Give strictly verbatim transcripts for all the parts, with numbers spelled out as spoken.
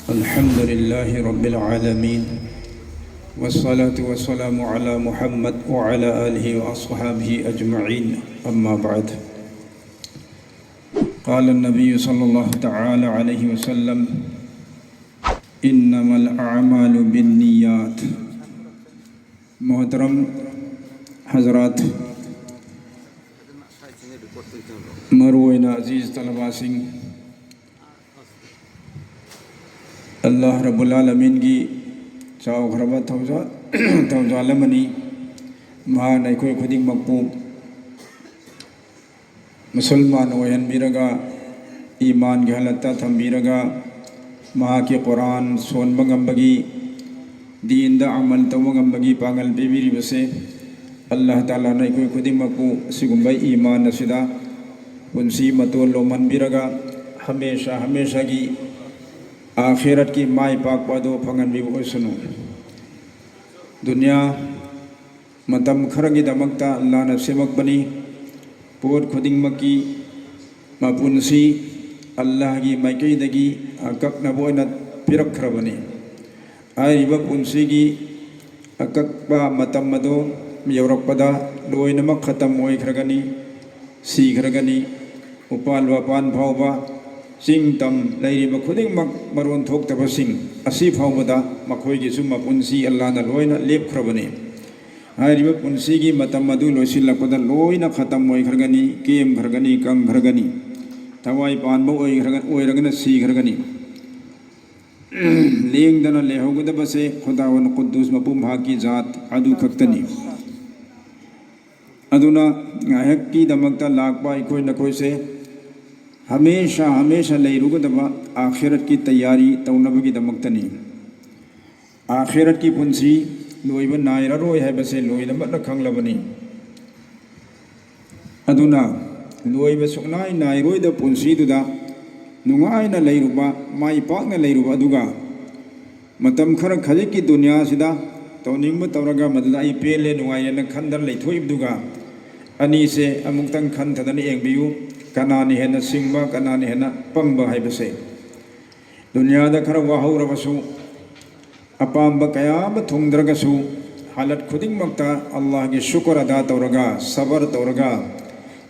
الحمد لله رب العالمين، والصلاة والسلام على محمد وعلى آله وأصحابه أجمعين، أما بعد. قال النبي صلى الله تعالى عليه وسلم: إنما الأعمال بالنيات. محترم حضرات، ꯃꯔꯨꯑꯣꯏꯅ ꯑꯖꯤꯖ ꯇꯂꯕꯥꯁꯤꯡ, ꯑꯜꯂꯥꯍ ꯔꯕꯨꯜ ꯑꯥꯂꯃꯤꯟꯒꯤ ꯆꯥꯎꯈ꯭ꯔꯕ ꯊꯧꯖꯥ-, ꯊꯧꯖꯥꯜ ꯑꯃꯅꯤ꯫ ꯃꯍꯥꯛꯅ ꯑꯩꯈꯣꯏ ꯈꯨꯗꯤꯡꯃꯛꯄꯨ ꯃꯨꯁꯜꯃꯥꯟ ꯑꯣꯏꯍꯟꯕꯤꯔꯒ, ꯏꯃꯥꯟꯒꯤ ꯍꯥꯂꯠꯇ ꯊꯝꯕꯤꯔꯒ, ꯃꯍꯥꯛꯀꯤ ꯀꯨꯔꯥꯟ ꯁꯣꯟꯕ ꯉꯝꯕꯒꯤ, ꯗꯤꯟꯗ ꯑꯃꯜ ꯇꯧꯕ ꯉꯝꯕꯒꯤ ꯄꯥꯡꯒꯜ ꯄꯤꯕꯤꯔꯤꯕꯁꯦ, ꯑꯜꯂꯥꯍ ꯇꯥꯂꯥꯅ ꯑꯩꯈꯣꯏ ꯈꯨꯗꯤꯡꯃꯛꯄꯨ ꯑꯁꯤꯒꯨꯝꯕ ꯏꯃꯥꯟ ꯑꯁꯤꯗ ꯄꯨꯟꯁꯤ ꯃꯇꯣꯟ ꯂꯣꯝꯍꯟꯕꯤꯔꯒ, ꯍꯃꯦꯁꯥ ꯍꯃꯦꯁꯥꯒꯤ ꯑꯥꯈꯤꯔꯠꯀꯤ ꯃꯥꯏ ꯄꯥꯛꯄ ꯑꯗꯨ ꯐꯪꯍꯟꯕꯤꯕ ꯑꯣꯏꯁꯅꯨ꯫ ꯗꯨꯅꯤꯌꯥ ꯃꯇꯝ ꯈꯔꯒꯤꯗꯃꯛꯇ ꯑꯜꯂꯥꯍꯅ ꯁꯦꯝꯃꯛꯄꯅꯤ꯫ ꯄꯣꯠ ꯈꯨꯗꯤꯡꯃꯛꯀꯤ ꯃꯄꯨꯟꯁꯤ ꯑꯜꯂꯥꯍꯒꯤ ꯃꯥꯏꯀꯩꯗꯒꯤ ꯑꯀꯛꯅꯕ ꯑꯣꯏꯅ ꯄꯤꯔꯛꯈ꯭ꯔꯕꯅꯤ꯫ ꯍꯥꯏꯔꯤꯕ ꯄꯨꯟꯁꯤꯒꯤ ꯑꯀꯛꯄ ꯃꯇꯝ ꯑꯗꯨ ꯌꯧꯔꯛꯄꯗ ꯂꯣꯏꯅꯃꯛ ꯈꯇꯝ ꯑꯣꯏꯈ꯭ꯔꯒꯅꯤ, ꯁꯤꯈ꯭ꯔꯒꯅꯤ꯫ ꯎꯄꯥꯜ ꯋꯥꯄꯥꯟ ꯐꯥꯎꯕ, ꯆꯤꯡ ꯇꯝ ꯂꯩꯔꯤꯕ ꯈꯨꯗꯤꯡꯃꯛ, ꯃꯔꯣꯟ ꯊꯣꯛꯇꯕꯁꯤꯡ ꯑꯁꯤ ꯐꯥꯎꯕꯗ ꯃꯈꯣꯏꯒꯤꯁꯨ ꯃꯄꯨꯟꯁꯤ ꯑꯜꯂꯥꯍꯅ ꯂꯣꯏꯅ ꯂꯦꯞꯈ꯭ꯔꯕꯅꯤ꯫ ꯍꯥꯏꯔꯤꯕ ꯄꯨꯟꯁꯤꯒꯤ ꯃꯇꯝ ꯑꯗꯨ ꯂꯣꯏꯁꯤꯜꯂꯛꯄꯗ ꯂꯣꯏꯅ ꯈꯇꯝ ꯑꯣꯏꯈ꯭ꯔꯒꯅꯤ, ꯀꯦꯝꯈ꯭ꯔꯒꯅꯤ, ꯀꯪꯈ꯭ꯔꯒꯅꯤ, ꯊꯋꯥꯏ ꯄꯥꯟꯕ ꯑꯣꯏꯈ꯭ꯔꯒ-, ꯑꯣꯏꯔꯒꯅ ꯁꯤꯈ꯭ꯔꯒꯅꯤ꯫ ꯂꯦꯡꯗꯅ ꯂꯩꯍꯧꯒꯗꯕꯁꯦ ꯈꯨꯗꯥꯋꯟ ꯀꯨꯗꯨꯁ ꯃꯄꯨ ꯃꯍꯥꯛꯀꯤ ꯖꯥꯠ ꯑꯗꯨ ꯈꯛꯇꯅꯤ꯫ ꯑꯗꯨꯅ ꯉꯥꯏꯍꯥꯛꯀꯤꯗꯃꯛꯇ ꯂꯥꯛꯄ ꯑꯩꯈꯣꯏ ꯅꯈꯣꯏꯁꯦ ꯍꯃꯦꯁꯥ ꯍꯃꯦꯁꯥ ꯂꯩꯔꯨꯒꯗꯕ ꯑꯥꯈꯤꯔꯠꯀꯤ ꯇꯌꯥꯔꯤ ꯇꯧꯅꯕꯒꯤꯗꯃꯛꯇꯅꯤ꯫ ꯑꯥꯈꯤꯔꯠꯀꯤ ꯄꯨꯟꯁꯤ ꯂꯣꯏꯕ ꯅꯥꯏꯔꯔꯣꯏ ꯍꯥꯏꯕꯁꯦ ꯂꯣꯏꯅꯃꯛꯅ ꯈꯪꯂꯕꯅꯤ꯫ ꯑꯗꯨꯅ ꯂꯣꯏꯕ ꯁꯨꯛꯅꯥꯏ ꯅꯥꯏꯔꯣꯏꯗꯕ ꯄꯨꯟꯁꯤꯗꯨꯗ ꯅꯨꯡꯉꯥꯏꯅ ꯂꯩꯔꯨꯕ, ꯃꯥꯏ ꯄꯥꯛꯅ ꯂꯩꯔꯨꯕ ꯑꯗꯨꯒ ꯃꯇꯝ ꯈꯔ ꯈꯖꯤꯛꯀꯤ ꯗꯨꯅꯤꯌꯥꯁꯤꯗ ꯇꯧꯅꯤꯡꯕ ꯇꯧꯔꯒ ꯃꯗꯨꯗ ꯑꯩ ꯄꯦꯜꯂꯦ, ꯅꯨꯡꯉꯥꯏꯔꯦꯅ ꯈꯟꯗꯅ ꯂꯩꯊꯣꯛꯏꯕꯗꯨꯒ ꯑꯅꯤꯁꯦ ꯑꯃꯨꯛꯇꯪ ꯈꯟꯊꯗꯅ ꯌꯦꯡꯕꯤꯌꯨ꯫ ꯀꯅꯥꯅ ꯍꯦꯟꯅ ꯁꯤꯡꯕ, ꯀꯅꯥꯅ ꯍꯦꯟꯅ ꯄꯪꯕ ꯍꯥꯏꯕꯁꯦ꯫ ꯗꯨꯅꯤꯌꯥꯗ ꯈꯔ ꯋꯥꯍꯧꯔꯕꯁꯨ, ꯑꯄꯥꯝꯕ ꯀꯌꯥ ꯑꯃ ꯊꯨꯡꯗ꯭ꯔꯒꯁꯨ, ꯍꯥꯂꯠ ꯈꯨꯗꯤꯡꯃꯛꯇ ꯑꯜꯂꯥꯍꯒꯤ ꯁꯨꯀꯔ ꯑꯗꯥ ꯇꯧꯔꯒ, ꯁꯕꯔ ꯇꯧꯔꯒ,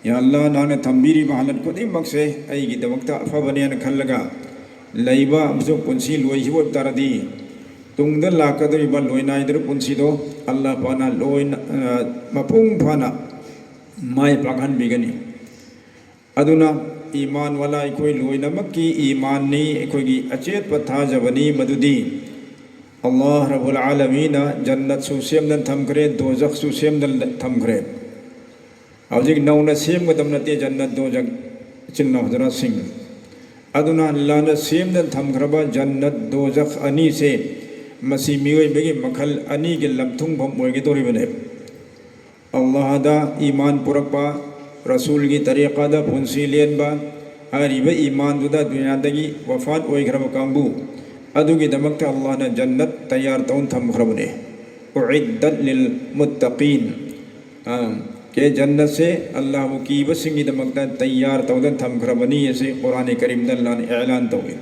"ꯌꯥ ꯑꯜꯂꯥꯍ, ꯅꯍꯥꯛꯅ ꯊꯝꯕꯤꯔꯤꯕ ꯍꯥꯂꯠ ꯈꯨꯗꯤꯡꯃꯛꯁꯦ ꯑꯩꯒꯤꯗꯃꯛꯇ ꯑꯐꯕꯅꯦꯅ" ꯈꯜꯂꯒ ꯂꯩꯕ ꯑꯃꯁꯨꯡ ꯄꯨꯟꯁꯤ ꯂꯣꯏꯈꯤꯕ ꯑꯣꯏꯕ ꯇꯥꯔꯗꯤ, ꯇꯨꯡꯗ ꯂꯥꯛꯀꯗꯧꯔꯤꯕ ꯂꯣꯏꯅꯥꯏꯗ꯭ꯔꯕ ꯄꯨꯟꯁꯤꯗꯣ ꯑꯜꯂꯥꯍ ꯄꯥꯛꯅ ꯂꯣꯏꯅ, ꯑ, ꯃꯄꯨꯡ ꯐꯥꯅ ꯃꯥꯏ ꯄꯥꯛꯍꯟꯕꯤꯒꯅꯤ꯫ ꯑꯗꯨꯅ ꯏꯃꯥꯟ ꯋꯥꯂꯥ ꯑꯩꯈꯣꯏ ꯂꯣꯏꯅꯃꯛꯀꯤ ꯏꯃꯥꯟꯅꯤ, ꯑꯩꯈꯣꯏꯒꯤ ꯑꯆꯦꯠꯄ ꯊꯥꯖꯕꯅꯤ ꯃꯗꯨꯗꯤ ꯑꯜꯂꯥꯍ ꯔꯕꯨꯜ ꯑꯥꯂꯃꯤꯅ ꯖꯟꯅꯠꯁꯨ ꯁꯦꯝꯗꯨꯅ ꯊꯝꯈ꯭ꯔꯦ, ꯗꯣꯖꯈꯁꯨ ꯁꯦꯝꯗꯨꯅ ꯊꯝꯈ꯭ꯔꯦ꯫ ꯍꯧꯖꯤꯛ ꯅꯧꯅ ꯁꯦꯝꯒꯗꯕ ꯅꯠꯇꯦ ꯖꯟꯅꯠ ꯗꯣꯖꯈ, ꯏꯆꯤꯜ ꯏꯅꯥꯎ ꯍꯖꯔꯥꯠꯁꯤꯡ꯫ ꯑꯗꯨꯅ ꯑꯜꯂꯥꯍꯅ ꯁꯦꯝꯗꯨꯅ ꯊꯝꯈ꯭ꯔꯕ ꯖꯟꯅꯠ ꯗꯣꯖꯈ ꯑꯅꯤꯁꯦ, ꯃꯁꯤ ꯃꯤꯑꯣꯏꯕꯒꯤ ꯃꯈꯜ ꯑꯅꯤꯒꯤ ꯂꯝꯊꯨꯡꯐꯝ ꯑꯣꯏꯒꯗꯧꯔꯤꯕꯅꯦ꯫ ꯑꯜꯂꯥꯍꯗ ꯏꯃꯥꯟ ꯄꯨꯔꯛꯄ, ꯔꯁꯨꯜꯒꯤ ꯇꯔꯤꯀꯥꯗ ꯄꯨꯟꯁꯤ ꯂꯦꯟꯕ, ꯍꯥꯏꯔꯤꯕ ꯏꯃꯥꯟꯗꯨꯗ ꯗꯨꯅꯤꯌꯥꯗꯒꯤ ꯋꯐꯥꯠ ꯑꯣꯏꯈ꯭ꯔꯕ ꯀꯥꯡꯕꯨ ꯑꯗꯨꯒꯤꯗꯃꯛꯇ ꯑꯜꯂꯥꯍꯅ ꯖꯟꯅꯠ ꯇꯌꯥꯔ ꯇꯧꯅ ꯊꯝꯈ꯭ꯔꯕꯅꯦ꯫ "ꯎꯏꯗꯠ ꯂꯤꯜ ꯃꯨꯠꯇꯀꯤꯟ"꯫ ꯑꯥ, ꯀꯦ ꯖꯟꯅꯠꯁꯦ ꯑꯜꯂꯥꯍꯕꯨ ꯀꯤꯕꯁꯤꯡꯒꯤꯗꯃꯛꯇ ꯇꯌꯥꯔ ꯇꯧꯗꯨꯅ ꯊꯝꯈ꯭ꯔꯕꯅꯤ ꯑꯁꯤ ꯀꯨꯔꯥꯟ ꯀꯔꯤꯝꯗ ꯑꯜꯂꯥꯍꯅ ꯏꯂꯥꯟ ꯇꯧꯏ꯫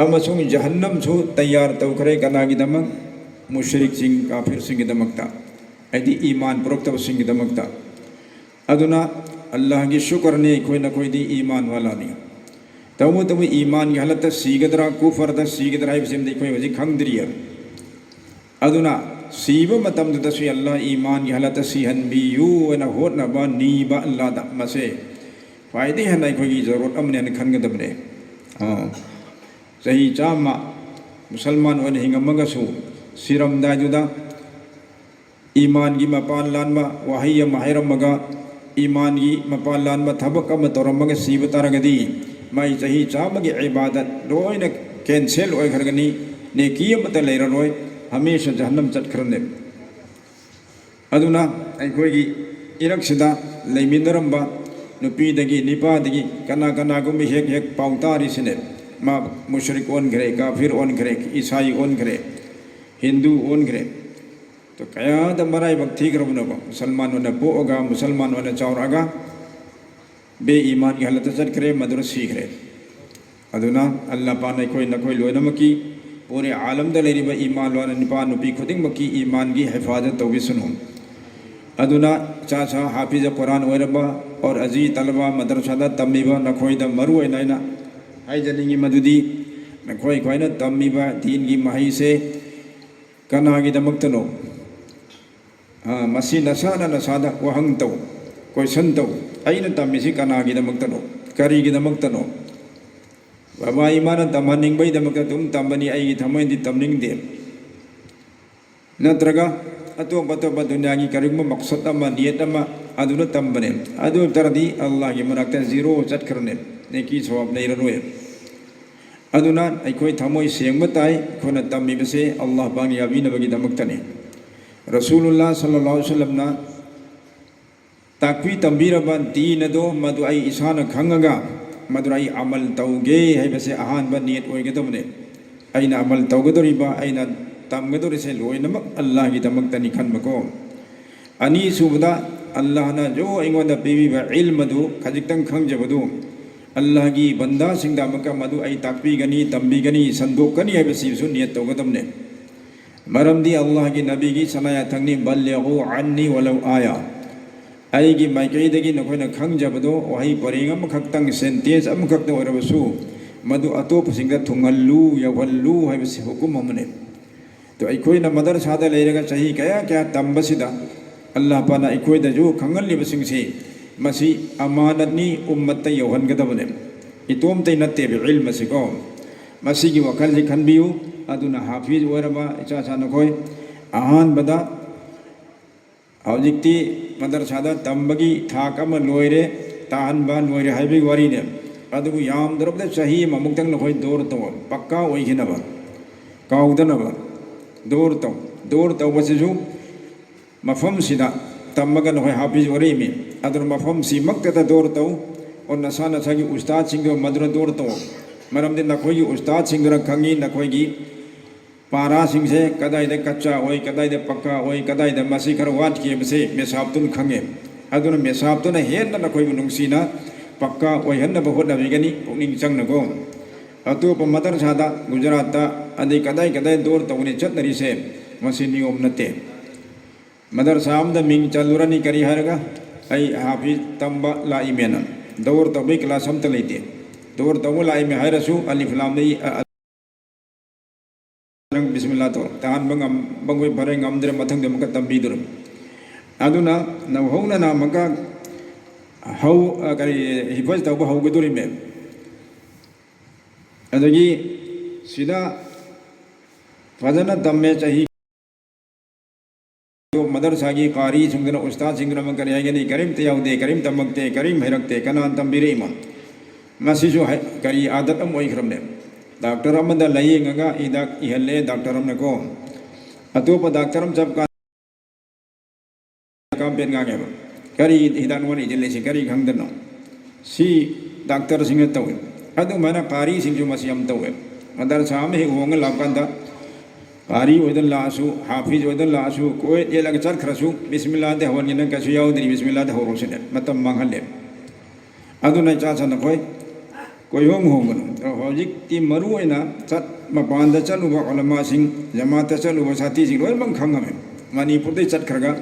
ꯑꯃꯁꯨꯡ ꯖꯍꯟꯅꯝꯁꯨ ꯇꯌꯥꯔ ꯇꯧꯈ꯭ꯔꯦ꯫ ꯀꯅꯥꯒꯤꯗꯃꯛ? ꯃꯨꯁ꯭ꯔꯤꯛꯁꯤꯡ, ꯀꯥꯐꯤꯔꯁꯤꯡꯒꯤꯗꯃꯛꯇ, ꯍꯥꯏꯗꯤ ꯏꯃꯥꯟ ꯄꯨꯔꯛꯇꯕꯁꯤꯡꯒꯤꯗꯃꯛꯇ꯫ ꯑꯗꯨꯅ ꯑꯜꯂꯥꯍꯒꯤ ꯁꯨꯀꯔꯅꯤ, ꯑꯩꯈꯣꯏ ꯅꯈꯣꯏꯗꯤ ꯏꯃꯥꯟ ꯋꯥꯂꯥꯅꯤ꯫ ꯇꯧꯕꯇꯕꯨ ꯏꯃꯥꯟꯒꯤ ꯍꯥꯂꯠꯇ ꯁꯤꯒꯗ꯭ꯔꯥ, ꯀꯨꯐꯔꯗ ꯁꯤꯒꯗ꯭ꯔꯥ ꯍꯥꯏꯕꯁꯤꯃꯗꯤ ꯑꯩꯈꯣꯏ ꯍꯧꯖꯤꯛ ꯈꯪꯗ꯭ꯔꯤꯌꯦ꯫ ꯑꯗꯨꯅ ꯁꯤꯕ ꯃꯇꯝꯗꯨꯗꯁꯨ ꯑꯜꯂꯥꯍ ꯏꯃꯥꯟꯒꯤ ꯍꯥꯂꯠꯇ ꯁꯤꯍꯟꯕꯤꯌꯨ ꯍꯥꯏꯅ ꯍꯣꯠꯅꯕ, ꯅꯤꯕ ꯑꯜꯂꯥꯍꯗ, ꯃꯁꯦ ꯈ꯭ꯋꯥꯏꯗꯒꯤ ꯍꯦꯟꯅ ꯑꯩꯈꯣꯏꯒꯤ ꯖꯔꯨꯔꯠ ꯑꯃꯅꯤ ꯍꯥꯏꯅ ꯈꯟꯒꯗꯕꯅꯦ꯫ ꯑꯥ꯫ ꯆꯍꯤ ꯆꯥꯝꯃ ꯃꯨꯁꯜꯃꯥꯟ ꯑꯣꯏꯅ ꯍꯤꯡꯉꯝꯃꯒꯁꯨ, ꯁꯤꯔꯝꯗꯥꯏꯗꯨꯗ ꯏꯃꯥꯟꯒꯤ ꯃꯄꯥꯟ ꯂꯥꯟꯕ ꯋꯥꯍꯩ ꯑꯃ ꯍꯥꯏꯔꯝꯃꯒ, ꯏꯃꯥꯟꯒꯤ ꯃꯄꯥꯟ ꯂꯥꯟꯕ ꯊꯕꯛ ꯑꯃ ꯇꯧꯔꯝꯃꯒ ꯁꯤꯕ ꯇꯥꯔꯒꯗꯤ, ꯃꯥꯏ ꯆꯍꯤ ꯆꯥꯝꯃꯒꯤ ꯏꯕꯥꯗꯠ ꯂꯣꯏꯅ ꯀꯦꯟꯁꯦꯜ ꯑꯣꯏꯈ꯭ꯔꯒꯅꯤ, ꯅꯦꯀꯤ ꯑꯃꯠꯇ ꯂꯩꯔꯔꯣꯏ, ꯍꯃꯦꯁꯥ ꯖꯍꯟꯅꯝ ꯆꯠꯈ꯭ꯔꯅꯦꯕ꯫ ꯑꯗꯨꯅ ꯑꯩꯈꯣꯏꯒꯤ ꯏꯔꯛꯁꯤꯗ ꯂꯩꯃꯤꯟꯅꯔꯝꯕ ꯅꯨꯄꯤꯗꯒꯤ ꯅꯤꯄꯥꯗꯒꯤ ꯀꯅꯥ ꯀꯅꯥꯒꯨꯝꯕ ꯍꯦꯛ ꯍꯦꯛ ꯄꯥꯎ ꯇꯥꯔꯤꯁꯤꯅꯦ, ꯃꯥ ꯃꯨꯁ꯭ꯔꯤꯛ ꯑꯣꯟꯈ꯭ꯔꯦ, ꯀꯥꯐꯤꯔ ꯑꯣꯟꯈ꯭ꯔꯦ, ꯏꯁꯥꯏ ꯑꯣꯟꯈ꯭ꯔꯦ, ꯍꯤꯟꯗꯨ ꯑꯣꯟꯈ꯭ꯔꯦ꯫ ꯑꯗꯣ ꯀꯌꯥꯗ ꯃꯔꯥꯏꯕꯛ ꯊꯤꯈ꯭ꯔꯕꯅꯣꯕ, ꯃꯨꯁꯜꯃꯥꯟ ꯑꯣꯏꯅ ꯄꯣꯛꯑꯒ, ꯃꯨꯁꯜꯃꯥꯟ ꯑꯣꯏꯅ ꯆꯥꯎꯔꯛꯑꯒ, ꯕꯦ ꯏꯃꯥꯟꯒꯤ ꯍꯥꯂꯠꯇ ꯆꯠꯈ꯭ꯔꯦ, ꯃꯗꯨꯅ ꯁꯤꯈ꯭ꯔꯦ꯫ ꯑꯗꯨꯅ ꯑꯜꯂꯥꯍ ꯄꯥꯛꯅ ꯑꯩꯈꯣꯏ ꯅꯈꯣꯏ ꯂꯣꯏꯅꯃꯛꯀꯤ, ꯄꯨꯔꯦ ꯑꯥꯂꯝꯗ ꯂꯩꯔꯤꯕ ꯏꯃꯥꯟ ꯂꯣꯟ ꯅꯨꯄꯥ ꯅꯨꯄꯤ ꯈꯨꯗꯤꯡꯃꯛꯀꯤ ꯏꯃꯥꯟꯒꯤ ꯍꯤꯐꯥꯖꯠ ꯇꯧꯕꯤꯁꯅꯨ꯫ ꯑꯗꯨꯅ ꯏꯆꯥ ꯏꯁꯥ ꯍꯥꯐꯤꯖ ꯀꯨꯔꯥꯟ ꯑꯣꯏꯔꯕ ꯑꯣꯔ ꯑꯖꯤ ꯇꯂꯕꯥ ꯃꯗꯔꯁꯥꯗ ꯇꯝꯃꯤꯕ ꯅꯈꯣꯏꯗ ꯃꯔꯨ ꯑꯣꯏꯅ ꯑꯩꯅ ꯍꯥꯏꯖꯅꯤꯡꯉꯤ ꯃꯗꯨꯗꯤ ꯅꯈꯣꯏ ꯑꯩꯈꯣꯏꯅ ꯇꯝꯃꯤꯕ ꯗꯤꯟꯒꯤ ꯃꯍꯩꯁꯦ ꯀꯅꯥꯒꯤꯗꯃꯛꯇꯅꯣ? ꯑ, ꯃꯁꯤ ꯅꯁꯥꯅ ꯅꯁꯥꯗ ꯋꯥꯍꯪ ꯇꯧ, ꯀꯣꯏꯁꯟ ꯇꯧ꯫ ꯑꯩꯅ ꯇꯝꯃꯤꯁꯤ ꯀꯅꯥꯒꯤꯗꯃꯛꯇꯅꯣ? ꯀꯔꯤꯒꯤꯗꯃꯛꯇꯅꯣ? ꯕꯕꯥ ꯏꯃꯥꯅ ꯇꯝꯍꯟꯅꯤꯡꯕꯒꯤꯗꯃꯛꯇ ꯑꯗꯨꯝ ꯇꯝꯕꯅꯤ, ꯑꯩꯒꯤ ꯊꯃꯣꯏꯗꯤ ꯇꯝꯅꯤꯡꯗꯦ꯫ ꯅꯠꯇ꯭ꯔꯒ ꯑꯇꯣꯞ ꯑꯇꯣꯞꯄ ꯗꯨꯅꯤꯌꯥꯒꯤ ꯀꯔꯤꯒꯨꯝꯕ ꯃꯛꯁꯠ ꯑꯃ, ꯅꯤꯌꯠ ꯑꯃ, ꯑꯗꯨꯅ ꯇꯝꯕꯅꯦ꯫ ꯑꯗꯨ ꯑꯣꯏ ꯇꯥꯔꯗꯤ ꯑꯜꯂꯥꯍꯒꯤ ꯃꯅꯥꯛꯇ ꯖꯤꯔꯣ ꯆꯠꯈ꯭ꯔꯅꯦ, ꯅꯦꯀꯤ ꯁꯋꯥꯕ ꯂꯩꯔꯔꯣꯏ꯫ ꯑꯗꯨꯅ ꯑꯩꯈꯣꯏ ꯊꯃꯣꯏ ꯁꯦꯡꯕ ꯇꯥꯏ, ꯑꯩꯈꯣꯏꯅ ꯇꯝꯃꯤꯕꯁꯦ ꯑꯜꯂꯥꯍ ꯄꯥꯛꯅ ꯌꯥꯕꯤꯅꯕꯒꯤꯗꯃꯛꯇꯅꯤ꯫ ꯔꯁꯨꯂꯨꯜꯂꯥꯍ ꯁꯜꯂꯜꯂꯥꯍꯨ ꯑꯂꯩꯍꯤ ꯋꯁꯜꯂꯝꯅ ꯇꯥꯛꯄꯤ ꯇꯝꯕꯤꯔꯕ ꯗꯤꯟ ꯑꯗꯣ ꯃꯗꯨ ꯑꯩ ꯏꯁꯥꯅ ꯈꯪꯉꯒ ꯃꯗꯨ ꯑꯩ ꯑꯃꯜ ꯇꯧꯒꯦ ꯍꯥꯏꯕꯁꯦ ꯑꯍꯥꯟꯕ ꯅꯤꯌꯠ ꯑꯣꯏꯒꯗꯕꯅꯦ꯫ ꯑꯩꯅ ꯑꯃꯜ ꯇꯧꯒꯗꯧꯔꯤꯕ, ꯑꯩꯅ ꯇꯝꯒꯗꯧꯔꯤꯁꯦ ꯂꯣꯏꯅꯃꯛ ꯑꯜꯂꯥꯍꯒꯤꯗꯃꯛꯇꯅꯤ ꯈꯟꯕꯀꯣ꯫ ꯑꯅꯤꯁꯨꯕꯗ, ꯑꯜꯂꯥꯍꯅ ꯖꯣ ꯑꯩꯉꯣꯟꯗ ꯄꯤꯕꯤꯕ ꯏꯜꯝ ꯑꯗꯨ, ꯈꯖꯤꯛꯇꯪ ꯈꯪꯖꯕꯗꯨ, ꯑꯜꯂꯥꯍꯒꯤ ꯕꯟꯗꯥꯁꯤꯡꯗ ꯑꯃꯨꯛꯀ ꯃꯗꯨ ꯑꯩ ꯇꯥꯛꯄꯤꯒꯅꯤ, ꯇꯝꯕꯤꯒꯅꯤ, ꯁꯟꯗꯣꯛꯀꯅꯤ ꯍꯥꯏꯕꯁꯤꯁꯨ ꯅꯤꯌꯠ ꯇꯧꯒꯗꯕꯅꯦ꯫ ꯃꯔꯝꯗꯤ ꯑꯜꯂꯥꯍꯒꯤ ꯅꯕꯤꯒꯤ ꯁꯅꯥ ꯌꯥꯊꯪꯅꯤ, "ꯕꯜꯂꯤꯒꯨ ꯑꯟꯅꯤ ꯋꯂꯧ ꯑꯥꯌꯥ"꯫ ꯑꯩꯒꯤ ꯃꯥꯏꯀꯩꯗꯒꯤ ꯅꯈꯣꯏꯅ ꯈꯪꯖꯕꯗꯣ ꯋꯥꯍꯩ ꯄꯔꯦꯡ ꯑꯃꯈꯛꯇꯪ, ꯁꯦꯟꯇꯦꯟꯁ ꯑꯃꯈꯛꯇ ꯑꯣꯏꯔꯕꯁꯨ, ꯃꯗꯨ ꯑꯇꯣꯞꯄꯁꯤꯡꯗ ꯊꯨꯡꯍꯜꯂꯨ, ꯌꯧꯍꯜꯂꯨ ꯍꯥꯏꯕꯁꯤ ꯍꯨꯀꯨꯝ ꯑꯃꯅꯤ꯫ ꯑꯗꯣ ꯑꯩꯈꯣꯏꯅ ꯃꯗꯔꯁꯥꯗ ꯂꯩꯔꯒ ꯆꯍꯤ ꯀꯌꯥ ꯀꯌꯥ ꯇꯝꯕꯁꯤꯗ, ꯑꯜꯂꯥꯍ ꯄꯥꯛꯅ ꯑꯩꯈꯣꯏꯗꯁꯨ ꯈꯪꯍꯜꯂꯤꯕꯁꯤꯡꯁꯤ, ꯃꯁꯤ ꯑꯃꯥꯅꯠꯅꯤ, ꯎꯝꯃꯠꯇ ꯌꯧꯍꯟꯒꯗꯕꯅꯦ꯫ ꯏꯇꯣꯝꯇꯩ ꯅꯠꯇꯦꯕ ꯏꯜꯝ ꯑꯁꯤꯀꯣ꯫ ꯃꯁꯤꯒꯤ ꯋꯥꯈꯜꯁꯤ ꯈꯟꯕꯤꯌꯨ꯫ ꯑꯗꯨꯅ ꯍꯥꯐꯤꯖ ꯑꯣꯏꯔꯕ ꯏꯆꯥ ꯏꯆꯥ ꯅꯈꯣꯏ, ꯑꯍꯥꯟꯕꯗ ꯍꯧꯖꯤꯛꯇꯤ ꯃꯗꯔꯁꯥꯗ ꯇꯝꯕꯒꯤ ꯊꯥꯛ ꯑꯃ ꯂꯣꯏꯔꯦ, ꯇꯥꯍꯟꯕ ꯂꯣꯏꯔꯦ ꯍꯥꯏꯕꯒꯤ ꯋꯥꯔꯤꯅꯦ꯫ ꯑꯗꯨꯕꯨ ꯌꯥꯝꯗ꯭ꯔꯕꯗ ꯆꯍꯤ ꯑꯃꯃꯨꯛꯇꯪ ꯅꯈꯣꯏ ꯗꯣꯔ ꯇꯧ, ꯄꯛꯀꯥ ꯑꯣꯏꯈꯤꯅꯕ, ꯀꯥꯎꯗꯅꯕ꯫ ꯗꯣꯔ ꯇꯧ꯫ ꯗꯣꯔ ꯇꯧꯕꯁꯤꯁꯨ ꯃꯐꯝꯁꯤꯗ ꯇꯝꯃꯒ ꯅꯈꯣꯏ ꯍꯥꯐꯤꯖ ꯑꯣꯏꯔꯛꯏꯃꯤ꯫ ꯑꯗꯨꯅ ꯃꯐꯝꯁꯤꯃꯛꯇꯗ ꯗꯣꯔ ꯇꯧ꯫ ꯑꯣ, ꯅꯁꯥ ꯅꯁꯥꯒꯤ ꯎꯁꯇꯥꯗꯁꯤꯡꯗꯣ ꯃꯗꯨꯅ ꯗꯣꯔ ꯇꯧ꯫ ꯃꯔꯝꯗꯤ ꯅꯈꯣꯏꯒꯤ ꯎꯁꯇꯥꯗꯁꯤꯡꯗꯨꯅ ꯈꯪꯉꯤ ꯅꯈꯣꯏꯒꯤ ꯄꯥꯔꯥꯁꯤꯡꯁꯦ ꯀꯗꯥꯏꯗ ꯀꯠꯆꯥ ꯑꯣꯏ, ꯀꯗꯥꯏꯗ ꯄꯛꯀꯥ ꯑꯣꯏ, ꯀꯗꯥꯏꯗ ꯃꯁꯤ ꯈꯔ ꯋꯥꯠꯈꯤ ꯍꯥꯏꯕꯁꯦ ꯃꯦꯁꯥꯞꯇꯨꯅ ꯈꯪꯉꯦ꯫ ꯑꯗꯨꯅ ꯃꯦꯁꯥꯞꯇꯨꯅ ꯍꯦꯟꯅ ꯅꯈꯣꯏꯕꯨ ꯅꯨꯡꯁꯤꯅ ꯄꯛꯀꯥ ꯑꯣꯏꯍꯟꯅꯕ ꯍꯣꯠꯅꯕꯤꯒꯅꯤ, ꯄꯨꯛꯅꯤꯡ ꯆꯪꯅꯀꯣ꯫ ꯑꯇꯣꯞꯄ ꯃꯗꯔꯁꯥꯗ, ꯒꯨꯖꯔꯥꯠꯇ, ꯑꯗꯩ ꯀꯗꯥꯏ ꯀꯗꯥꯏ ꯗꯣꯔ ꯇꯧꯒꯅꯤ ꯆꯠꯅꯔꯤꯁꯦ, ꯃꯁꯤ ꯅꯤꯌꯣꯝ ꯅꯠꯇꯦ꯫ ꯃꯗꯔꯁꯥ ꯑꯃꯗ ꯃꯤꯡ ꯆꯜꯂꯨꯔꯅꯤ, ꯀꯔꯤ ꯍꯥꯏꯔꯒ, "ꯑꯩ ꯍꯥꯐꯤꯖ ꯇꯝꯕ ꯂꯥꯛꯏꯃꯦꯅ"꯫ ꯗꯣꯔ ꯇꯧꯕꯒꯤ ꯀ꯭ꯂꯥꯁ ꯑꯝꯇ ꯂꯩꯇꯦ꯫ ꯗꯣꯔ ꯇꯧꯕ ꯂꯥꯛꯏꯃꯦ ꯍꯥꯏꯔꯁꯨ ꯑꯂꯤꯐ ꯂꯥꯝꯗꯒꯤ ꯑ-, ꯑ-, ꯅꯪ ꯕꯤꯁꯃꯤꯜꯂꯥ ꯇꯧ꯫ ꯇꯥꯍꯟꯕ ꯉꯝꯕꯈꯣꯏ ꯐꯔꯦ, ꯉꯝꯗ꯭ꯔꯦ ꯃꯊꯪꯗ ꯑꯃꯨꯛꯀ ꯇꯝꯕꯤꯗꯣꯔꯤꯃꯤ꯫ ꯑꯗꯨꯅ ꯅꯧꯍꯧꯅꯅ ꯑꯃꯨꯛꯀ ꯍꯧ-, ꯑ, ꯀꯔꯤ, ꯍꯤꯐꯖ ꯇꯧꯕ ꯍꯧꯒꯗꯣꯔꯤꯃꯦ꯫ ꯑꯗꯒꯤ ꯁꯤꯗ ꯐꯖꯅ ꯇꯝꯃꯦ ꯆꯍꯤ꯫ ꯃꯗꯔꯁꯥꯒꯤ ꯀꯥꯔꯤꯁꯤꯡꯗꯨꯅ, ꯎꯁꯇꯥꯗꯁꯤꯡꯗꯨꯅ ꯑꯃ ꯀꯔꯤ ꯍꯥꯏꯒꯅꯤ, ꯀꯔꯤꯝꯇ ꯌꯥꯎꯗꯦ, ꯀꯔꯤꯝ ꯇꯝꯃꯛꯇꯦ, ꯀꯔꯤꯝ ꯍꯩꯔꯛꯇꯦ, ꯀꯅꯥꯅ ꯇꯝꯕꯤꯔꯛꯏꯃꯣ? ꯃꯁꯤꯁꯨ ꯍꯥꯏ-, ꯀꯔꯤ ꯑꯥꯗꯠ ꯑꯃ ꯑꯣꯏꯈ꯭ꯔꯕꯅꯦ꯫ ꯗꯥꯛꯇꯔ ꯑꯃꯗ ꯂꯥꯌꯦꯡꯉꯒ ꯍꯤꯗꯥꯛ ꯏꯍꯜꯂꯦ ꯗꯥꯛꯇꯔ ꯑꯃꯅꯀꯣ꯫ ꯑꯇꯣꯞꯄ ꯗꯥꯛꯇꯔ ꯑꯃ ꯆꯠꯄ ꯀꯥꯟꯗ ꯀꯥꯝꯄꯦꯟ ꯉꯥꯡꯉꯦꯕ꯫ "ꯀꯔꯤ ꯍꯤꯗꯥꯛ ꯅꯉꯣꯟꯗ ꯏꯁꯤꯜꯂꯤꯁꯤ ꯀꯔꯤ ꯈꯪꯗꯅꯣ?" ꯁꯤ ꯗꯥꯛꯇꯔꯁꯤꯡꯅ ꯇꯧꯏ꯫ ꯑꯗꯨꯃꯥꯏꯅ ꯀꯥꯔꯤꯁꯤꯡꯁꯨ ꯃꯁꯤ ꯌꯥꯝ ꯇꯧꯋꯦ꯫ ꯃꯗꯔꯁꯥ ꯑꯃ ꯍꯦꯛ ꯍꯣꯡꯉ ꯂꯥꯛꯄ ꯀꯥꯟꯗ, ꯀꯥꯔꯤ ꯑꯣꯏꯗꯅ ꯂꯥꯛꯑꯁꯨ, ꯍꯥꯐꯤꯖ ꯑꯣꯏꯗꯅ ꯂꯥꯛꯑꯁꯨ, ꯀꯣꯏ ꯌꯦꯠꯂꯒ ꯆꯠꯈ꯭ꯔꯁꯨ, "ꯕꯤꯁꯃꯤꯜꯂꯥꯗꯤ ꯍꯧꯍꯟꯒꯦ, ꯅꯪ ꯀꯩꯁꯨ ꯌꯥꯎꯗ꯭ꯔꯤ, ꯕꯤꯁꯃꯤꯜꯂꯥꯗꯤ ꯍꯧꯔꯣꯁꯤꯅꯦ", ꯃꯇꯝ ꯃꯥꯡꯍꯜꯂꯦ꯫ ꯑꯗꯨꯅ ꯏꯆꯥ ꯏꯆꯥ ꯅꯈꯣꯏ ꯀꯣꯏꯍꯣꯡ ꯍꯣꯡꯒꯅꯨ꯫ ꯍꯧꯖꯤꯛꯇꯤ ꯃꯔꯨ ꯑꯣꯏꯅ ꯆꯠ-, ꯃꯄꯥꯟꯗ ꯆꯠꯂꯨꯕ ꯎꯂꯃꯥꯁꯤꯡ, ꯖꯃꯥꯠꯇ ꯆꯠꯂꯨꯕ ꯁꯥꯊꯤꯁꯤꯡ ꯂꯣꯏꯅꯃꯛ ꯈꯪꯉꯝꯃꯦ꯫ ꯃꯅꯤꯄꯨꯔꯗꯩ ꯆꯠꯈ꯭ꯔꯒ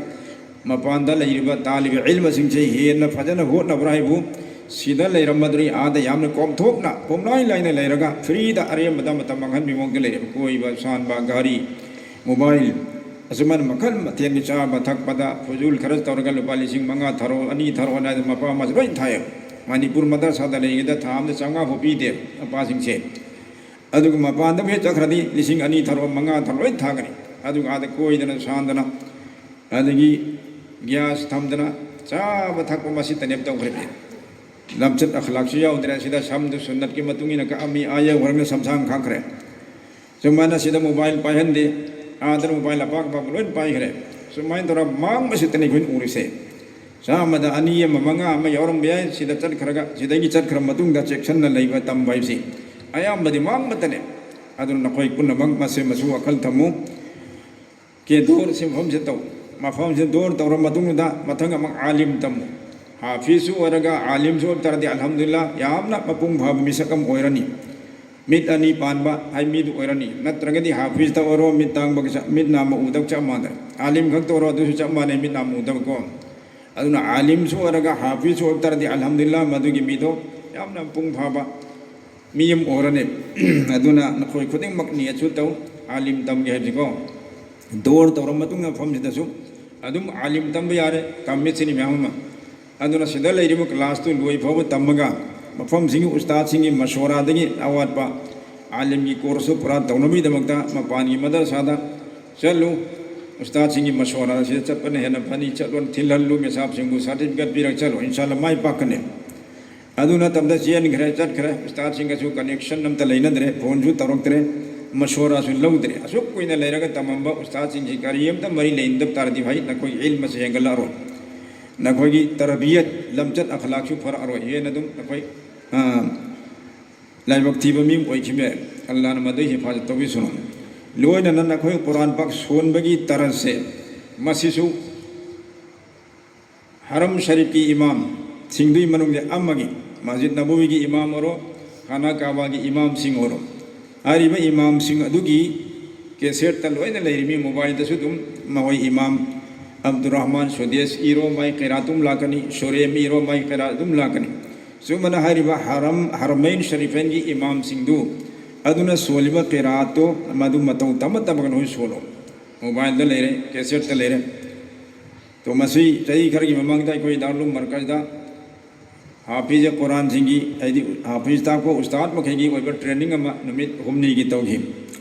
ꯃꯄꯥꯟꯗ ꯂꯩꯔꯤꯕ ꯇꯥꯂꯤꯕ ꯏꯜꯃꯁꯤꯡꯁꯦ ꯍꯦꯟꯅ ꯐꯖꯅ ꯍꯣꯠꯅꯕ꯭ꯔꯥ ꯍꯥꯏꯕꯨ, ꯁꯤꯗ ꯂꯩꯔꯝꯕꯗꯨꯅꯤ ꯑꯥꯗ ꯌꯥꯝꯅ ꯀꯣꯝꯊꯣꯛꯅ, ꯄꯣꯝꯂꯥꯏ ꯂꯥꯏꯅ ꯂꯩꯔꯒ ꯐ꯭ꯔꯤꯗ ꯑꯔꯦꯝꯕꯗ ꯃꯇꯝ ꯃꯥꯡꯍꯟꯕꯒꯤ ꯃꯑꯣꯡꯗ ꯂꯩꯔꯦꯕ꯫ ꯀꯣꯏꯕ, ꯁꯥꯟꯕ, ꯒꯥꯔꯤ, ꯃꯣꯕꯥꯏꯜ, ꯑꯁꯨꯃꯥꯏꯅ ꯃꯈꯜ ꯃꯊꯦꯜꯒꯤ ꯆꯥꯕ ꯊꯛꯄꯗ ꯐꯨꯖꯨꯜ ꯈꯔ ꯇꯧꯔꯒ ꯂꯨꯄꯥ ꯂꯤꯁꯤꯡ ꯃꯉꯥ ꯊꯥꯔꯣ, ꯑꯅꯤ ꯊꯥꯔꯣ ꯍꯥꯏꯅ ꯃꯄꯥ ꯃꯆꯥ ꯂꯣꯏ ꯊꯥꯏꯌꯦꯕ꯫ ꯃꯅꯤꯄꯨꯔ ꯃꯗꯔꯁꯥꯗ ꯂꯩꯔꯤꯉꯩꯗ ꯊꯥ ꯑꯃꯗ ꯆꯥꯝꯃꯉꯥ ꯐꯥꯎ ꯄꯤꯗꯦꯕ ꯃꯄꯥꯁꯤꯡꯁꯦ꯫ ꯑꯗꯨꯒ ꯃꯄꯥꯟꯗ ꯍꯦꯛ ꯆꯠꯈ꯭ꯔꯗꯤ ꯂꯤꯁꯤꯡ ꯑꯅꯤ ꯊꯥꯔꯣ, ꯃꯉꯥ ꯊꯥꯔꯣ ꯂꯣꯏ ꯊꯥꯒꯅꯤ꯫ ꯑꯗꯨꯒ ꯑꯥꯗ ꯀꯣꯏꯗꯅ ꯁꯥꯟꯗꯅ, ꯑꯗꯒꯤ ꯒ꯭ꯌꯥꯁ ꯊꯝꯗꯅ, ꯆꯥꯕ ꯊꯛꯄ ꯃꯁꯤꯇꯅꯦꯕ ꯇꯧꯈ꯭ꯔꯤꯕꯁꯦ꯫ ꯂꯝꯆꯠ ꯑꯈꯂꯥꯛꯁꯨ ꯌꯥꯎꯗ꯭ꯔꯦ꯫ ꯁꯤꯗ ꯁꯝꯗꯨ ꯁꯨꯟꯅꯠꯀꯤ ꯃꯇꯨꯡ ꯏꯟꯅ ꯀꯛꯑꯝꯃꯤ, ꯑꯥ ꯌꯧꯈ꯭ꯔꯒꯅ ꯁꯝꯁꯥꯡ ꯈꯥꯛꯈ꯭ꯔꯦ꯫ ꯁꯨꯃꯥꯏꯅ ꯁꯤꯗ ꯃꯣꯕꯥꯏꯜ ꯄꯥꯏꯍꯟꯗꯦ, ꯑꯥꯗꯅ ꯃꯣꯕꯥꯏꯜ ꯑꯄꯥꯛ ꯑꯄꯥꯛꯄ ꯂꯣꯏ ꯄꯥꯏꯈ꯭ꯔꯦ꯫ ꯁꯨꯃꯥꯏꯅ ꯇꯧꯔ ꯃꯥꯡꯕꯁꯤꯇꯅꯤ ꯑꯩꯈꯣꯏꯅ ꯎꯔꯤꯁꯦ꯫ ꯆꯥꯝꯃꯗ ꯑꯅꯤ ꯑꯃ, ꯃꯉꯥ ꯑꯃ ꯌꯥꯎꯔꯝꯕ ꯌꯥꯏ꯫ ꯁꯤꯗ ꯆꯠꯈ꯭ꯔꯒ, ꯁꯤꯗꯒꯤ ꯆꯠꯈ꯭ꯔ ꯃꯇꯨꯡꯗ ꯆꯦꯛꯁꯤꯟꯅ ꯂꯩꯕ ꯇꯝꯕ ꯍꯥꯏꯕꯁꯤ ꯑꯌꯥꯝꯕꯗꯤ ꯃꯥꯡꯕꯇꯅꯦ꯫ ꯑꯗꯨꯅ ꯅꯈꯣꯏ ꯄꯨꯝꯅꯃꯛ ꯃꯁꯤ, ꯃꯁꯨ ꯋꯥꯈꯜ ꯊꯝꯃꯨ꯫ ꯀꯦ ꯗꯣꯔ ꯁꯤ ꯃꯐꯝꯁꯤꯗ ꯇꯧ꯫ ꯃꯐꯝꯁꯤꯗ ꯗꯣꯔ ꯇꯧꯔ ꯃꯇꯨꯡꯗ ꯃꯊꯪ ꯑꯃꯨꯛ ꯑꯥꯂꯤꯝ ꯇꯝꯃꯨ꯫ ꯍꯥꯐꯤꯖꯁꯨ ꯑꯣꯏꯔꯒ ꯑꯥꯂꯤꯝꯁꯨ ꯑꯣꯏꯕ ꯇꯥꯔꯗꯤ ꯑꯜꯍꯝꯗꯨꯂꯤꯜꯂꯥ ꯌꯥꯝꯅ ꯃꯄꯨꯡ ꯐꯥꯕ ꯃꯤꯁꯛ ꯑꯃ ꯑꯣꯏꯔꯅꯤ꯫ ꯃꯤꯠ ꯑꯅꯤ ꯄꯥꯟꯕ ꯍꯥꯏ ꯃꯤꯗꯨ ꯑꯣꯏꯔꯅꯤ꯫ ꯅꯠꯇ꯭ꯔꯒꯗꯤ ꯍꯥꯐꯤꯖꯇ ꯑꯣꯏꯔꯣ, ꯃꯤꯠ ꯇꯥꯡꯕꯒ ꯆꯞ-, ꯃꯤꯠ ꯅꯥꯝꯃ ꯎꯗꯕ ꯆꯞ ꯃꯥꯟꯅꯔꯦ꯫ ꯑꯥꯂꯤꯝ ꯈꯛꯇ ꯑꯣꯏꯔꯣ, ꯑꯗꯨꯁꯨ ꯆꯞ ꯃꯥꯟꯅꯩ, ꯃꯤꯠ ꯅꯥꯝꯃ ꯎꯗꯕꯀꯣ꯫ ꯑꯗꯨꯅ ꯑꯥꯂꯤꯝꯁꯨ ꯑꯣꯏꯔꯒ ꯍꯥꯐꯤꯖꯁꯨ ꯑꯣꯏꯕ ꯇꯥꯔꯗꯤ, ꯑꯜꯍꯝꯗꯨꯂꯤꯜꯂꯥꯍ, ꯃꯗꯨꯒꯤ ꯃꯤꯗꯣ ꯌꯥꯝꯅ ꯃꯄꯨꯡ ꯐꯥꯕ ꯃꯤ ꯑꯃ ꯑꯣꯏꯔꯅꯤ꯫ ꯑꯗꯨꯅ ꯅꯈꯣꯏ ꯈꯨꯗꯤꯡꯃꯛ ꯅꯤꯌꯠꯁꯨ ꯇꯧ, ꯑꯥꯂꯤꯝ ꯇꯝꯒꯦ ꯍꯥꯏꯕꯁꯤꯀꯣ꯫ ꯗꯣꯔ ꯇꯧꯔ ꯃꯇꯨꯡꯗ ꯃꯐꯝꯁꯤꯗꯁꯨ ꯑꯗꯨꯝ ꯑꯥꯂꯤꯝ ꯇꯝꯕ ꯌꯥꯔꯦ, ꯀꯝꯃꯤꯠꯁꯤꯅꯤ ꯃꯌꯥꯝ ꯑꯃ꯫ ꯑꯗꯨꯅ ꯁꯤꯗ ꯂꯩꯔꯤꯕ ꯀ꯭ꯂꯥꯁꯇꯨ ꯂꯣꯏ ꯐꯥꯎꯕ ꯇꯝꯃꯒ, ꯃꯐꯝꯁꯤꯡꯒꯤ ꯎꯁꯇꯥꯗꯁꯤꯡꯒꯤ ꯃꯁꯣꯔꯥꯗꯒꯤ ꯑꯋꯥꯠꯄ ꯑꯥꯂꯤꯝꯒꯤ ꯀꯣꯔꯁꯁꯨ ꯄꯨꯔꯥ ꯇꯧꯅꯕꯒꯤꯗꯃꯛꯇ ꯃꯄꯥꯟꯒꯤ ꯃꯗꯔꯁꯥꯗ ꯆꯠꯂꯨ꯫ ꯎꯁꯇꯥꯗꯁꯤꯡꯒꯤ ꯃꯁꯣꯔꯥ ꯑꯁꯤꯗ ꯆꯠꯄꯅ ꯍꯦꯟꯅ ꯐꯅꯤ꯫ ꯆꯠꯂꯣ, ꯊꯤꯜꯍꯜꯂꯨ, ꯃꯦꯁꯥꯞꯁꯤꯡꯕꯨ ꯁꯥꯔꯇꯤꯐꯤꯀꯦꯠ ꯄꯤꯔꯒ ꯆꯠꯂꯣ, ꯏꯟꯁꯥꯜꯂꯥ ꯃꯥꯏ ꯄꯥꯛꯀꯅꯤ꯫ ꯑꯗꯨ ꯅꯠꯇꯕꯗ ꯆꯦꯟꯈ꯭ꯔꯦ, ꯆꯠꯈ꯭ꯔꯦ, ꯎꯁꯇꯥꯗꯁꯤꯡꯒꯁꯨ ꯀꯅꯦꯛꯁꯟ ꯑꯝꯇ ꯂꯩꯅꯗ꯭ꯔꯦ, ꯐꯣꯟꯁꯨ ꯇꯧꯔꯛꯇ꯭ꯔꯦ, ꯃꯁꯣꯔꯥꯁꯨ ꯂꯧꯗ꯭ꯔꯦ꯫ ꯑꯁꯨꯛ ꯀꯨꯏꯅ ꯂꯩꯔꯒ ꯇꯝꯃꯝꯕ ꯎꯁꯇꯥꯗꯁꯤꯡꯁꯤ ꯀꯔꯤ ꯑꯝꯇ ꯃꯔꯤ ꯂꯩꯅꯗꯕ ꯇꯥꯔꯗꯤ ꯐꯩ, ꯅꯈꯣꯏꯒꯤ ꯏꯜꯃꯁꯦ ꯍꯦꯟꯒꯠꯂꯛꯑꯔꯣꯏ, ꯅꯈꯣꯏꯒꯤ ꯇꯔꯕꯤꯌꯠ, ꯂꯝꯆꯠ ꯑꯈꯂꯥꯛꯁꯨ ꯐꯔꯛꯑꯔꯣꯏ꯫ ꯍꯦꯟꯅ ꯑꯗꯨꯝ ꯅꯈꯣꯏ, ꯑ, ꯂꯥꯏꯕꯛ ꯊꯤꯕ ꯃꯤ ꯑꯣꯏꯈꯤꯕ ꯌꯥꯏ꯫ ꯑꯜꯂꯥꯍꯅ ꯃꯗꯨꯏ ꯍꯤꯐꯥꯖꯠ ꯇꯧꯕꯤꯁꯅꯨ꯫ ꯂꯣꯏꯅꯅ ꯅꯈꯣꯏ ꯀꯨꯔꯥꯟ ꯄꯥꯛ ꯁꯣꯟꯕꯒꯤ ꯇꯔꯖꯁꯦ, ꯃꯁꯤꯁꯨ ꯍꯔꯝ ꯁꯔꯤꯐꯀꯤ ꯏꯃꯥꯝꯁꯤꯡꯗꯨꯒꯤ ꯃꯅꯨꯡꯗ ꯑꯃꯒꯤ, ꯃꯁꯖꯤꯗ ꯅꯕꯋꯤꯒꯤ ꯏꯃꯥꯝ ꯑꯣꯏꯔꯣ, ꯈꯥꯅꯥ ꯀꯥꯕꯥꯒꯤ ꯏꯃꯥꯝꯁꯤꯡ ꯑꯣꯏꯔꯣ, ꯍꯥꯏꯔꯤꯕ ꯏꯃꯥꯝꯁꯤꯡ ꯑꯗꯨꯒꯤ ꯀꯦꯁꯦꯠꯇ ꯂꯣꯏꯅ ꯂꯩꯔꯤꯃꯤ, ꯃꯣꯕꯥꯏꯜꯗꯁꯨ ꯑꯗꯨꯝ꯫ ꯃꯈꯣꯏ ꯏꯃꯥꯝ ꯑꯕꯗꯨꯔ ꯔꯍꯃꯥꯟ ꯁꯨꯗꯦꯁ ꯏꯔꯣ, ꯃꯥꯏ ꯀꯩꯔꯥꯠ ꯑꯗꯨꯝ ꯂꯥꯛꯀꯅꯤ, ꯁꯨꯔꯦꯝ ꯏꯔꯣ, ꯃꯥꯏ ꯀꯩꯔꯥꯠ ꯑꯗꯨꯝ ꯂꯥꯛꯀꯅꯤ꯫ ꯁꯨꯃꯥꯏꯅ ꯍꯥꯏꯔꯤꯕ ꯍꯔꯝ, ꯍꯔꯃꯩꯟ ꯁꯔꯤꯐꯩꯟꯒꯤ ꯏꯃꯥꯝꯁꯤꯡꯗꯨ ꯑꯗꯨꯅ ꯁꯣꯜꯂꯤꯕ ꯀꯩꯔꯥꯠꯇꯣ ꯃꯗꯨ ꯃꯇꯧ ꯇꯝꯃ ꯇꯝꯃꯒ ꯅꯈꯣꯏ ꯁꯣꯜꯂꯣ꯫ ꯃꯣꯕꯥꯏꯜꯗ ꯂꯩꯔꯦ, ꯀꯦꯁꯦꯠꯇ ꯂꯩꯔꯦ꯫ ꯇꯣ, ꯃꯁꯤ ꯆꯍꯤ ꯈꯔꯒꯤ ꯃꯃꯥꯡꯗ ꯑꯩꯈꯣꯏ ꯗꯥꯔꯨꯜ ꯃꯔꯀꯖꯗ ꯍꯥꯐꯤꯖ ꯀꯨꯔꯥꯟꯁꯤꯡꯒꯤ, ꯍꯥꯏꯗꯤ ꯍꯥꯐꯤꯖ ꯇꯥꯛꯄ ꯎꯁꯇꯥꯗ ꯃꯈꯩꯒꯤ ꯑꯣꯏꯕ ꯇ꯭ꯔꯦꯅꯤꯡ ꯑꯃ ꯅꯨꯃꯤꯠ ꯍꯨꯝꯅꯤꯒꯤ ꯇꯧꯈꯤ꯫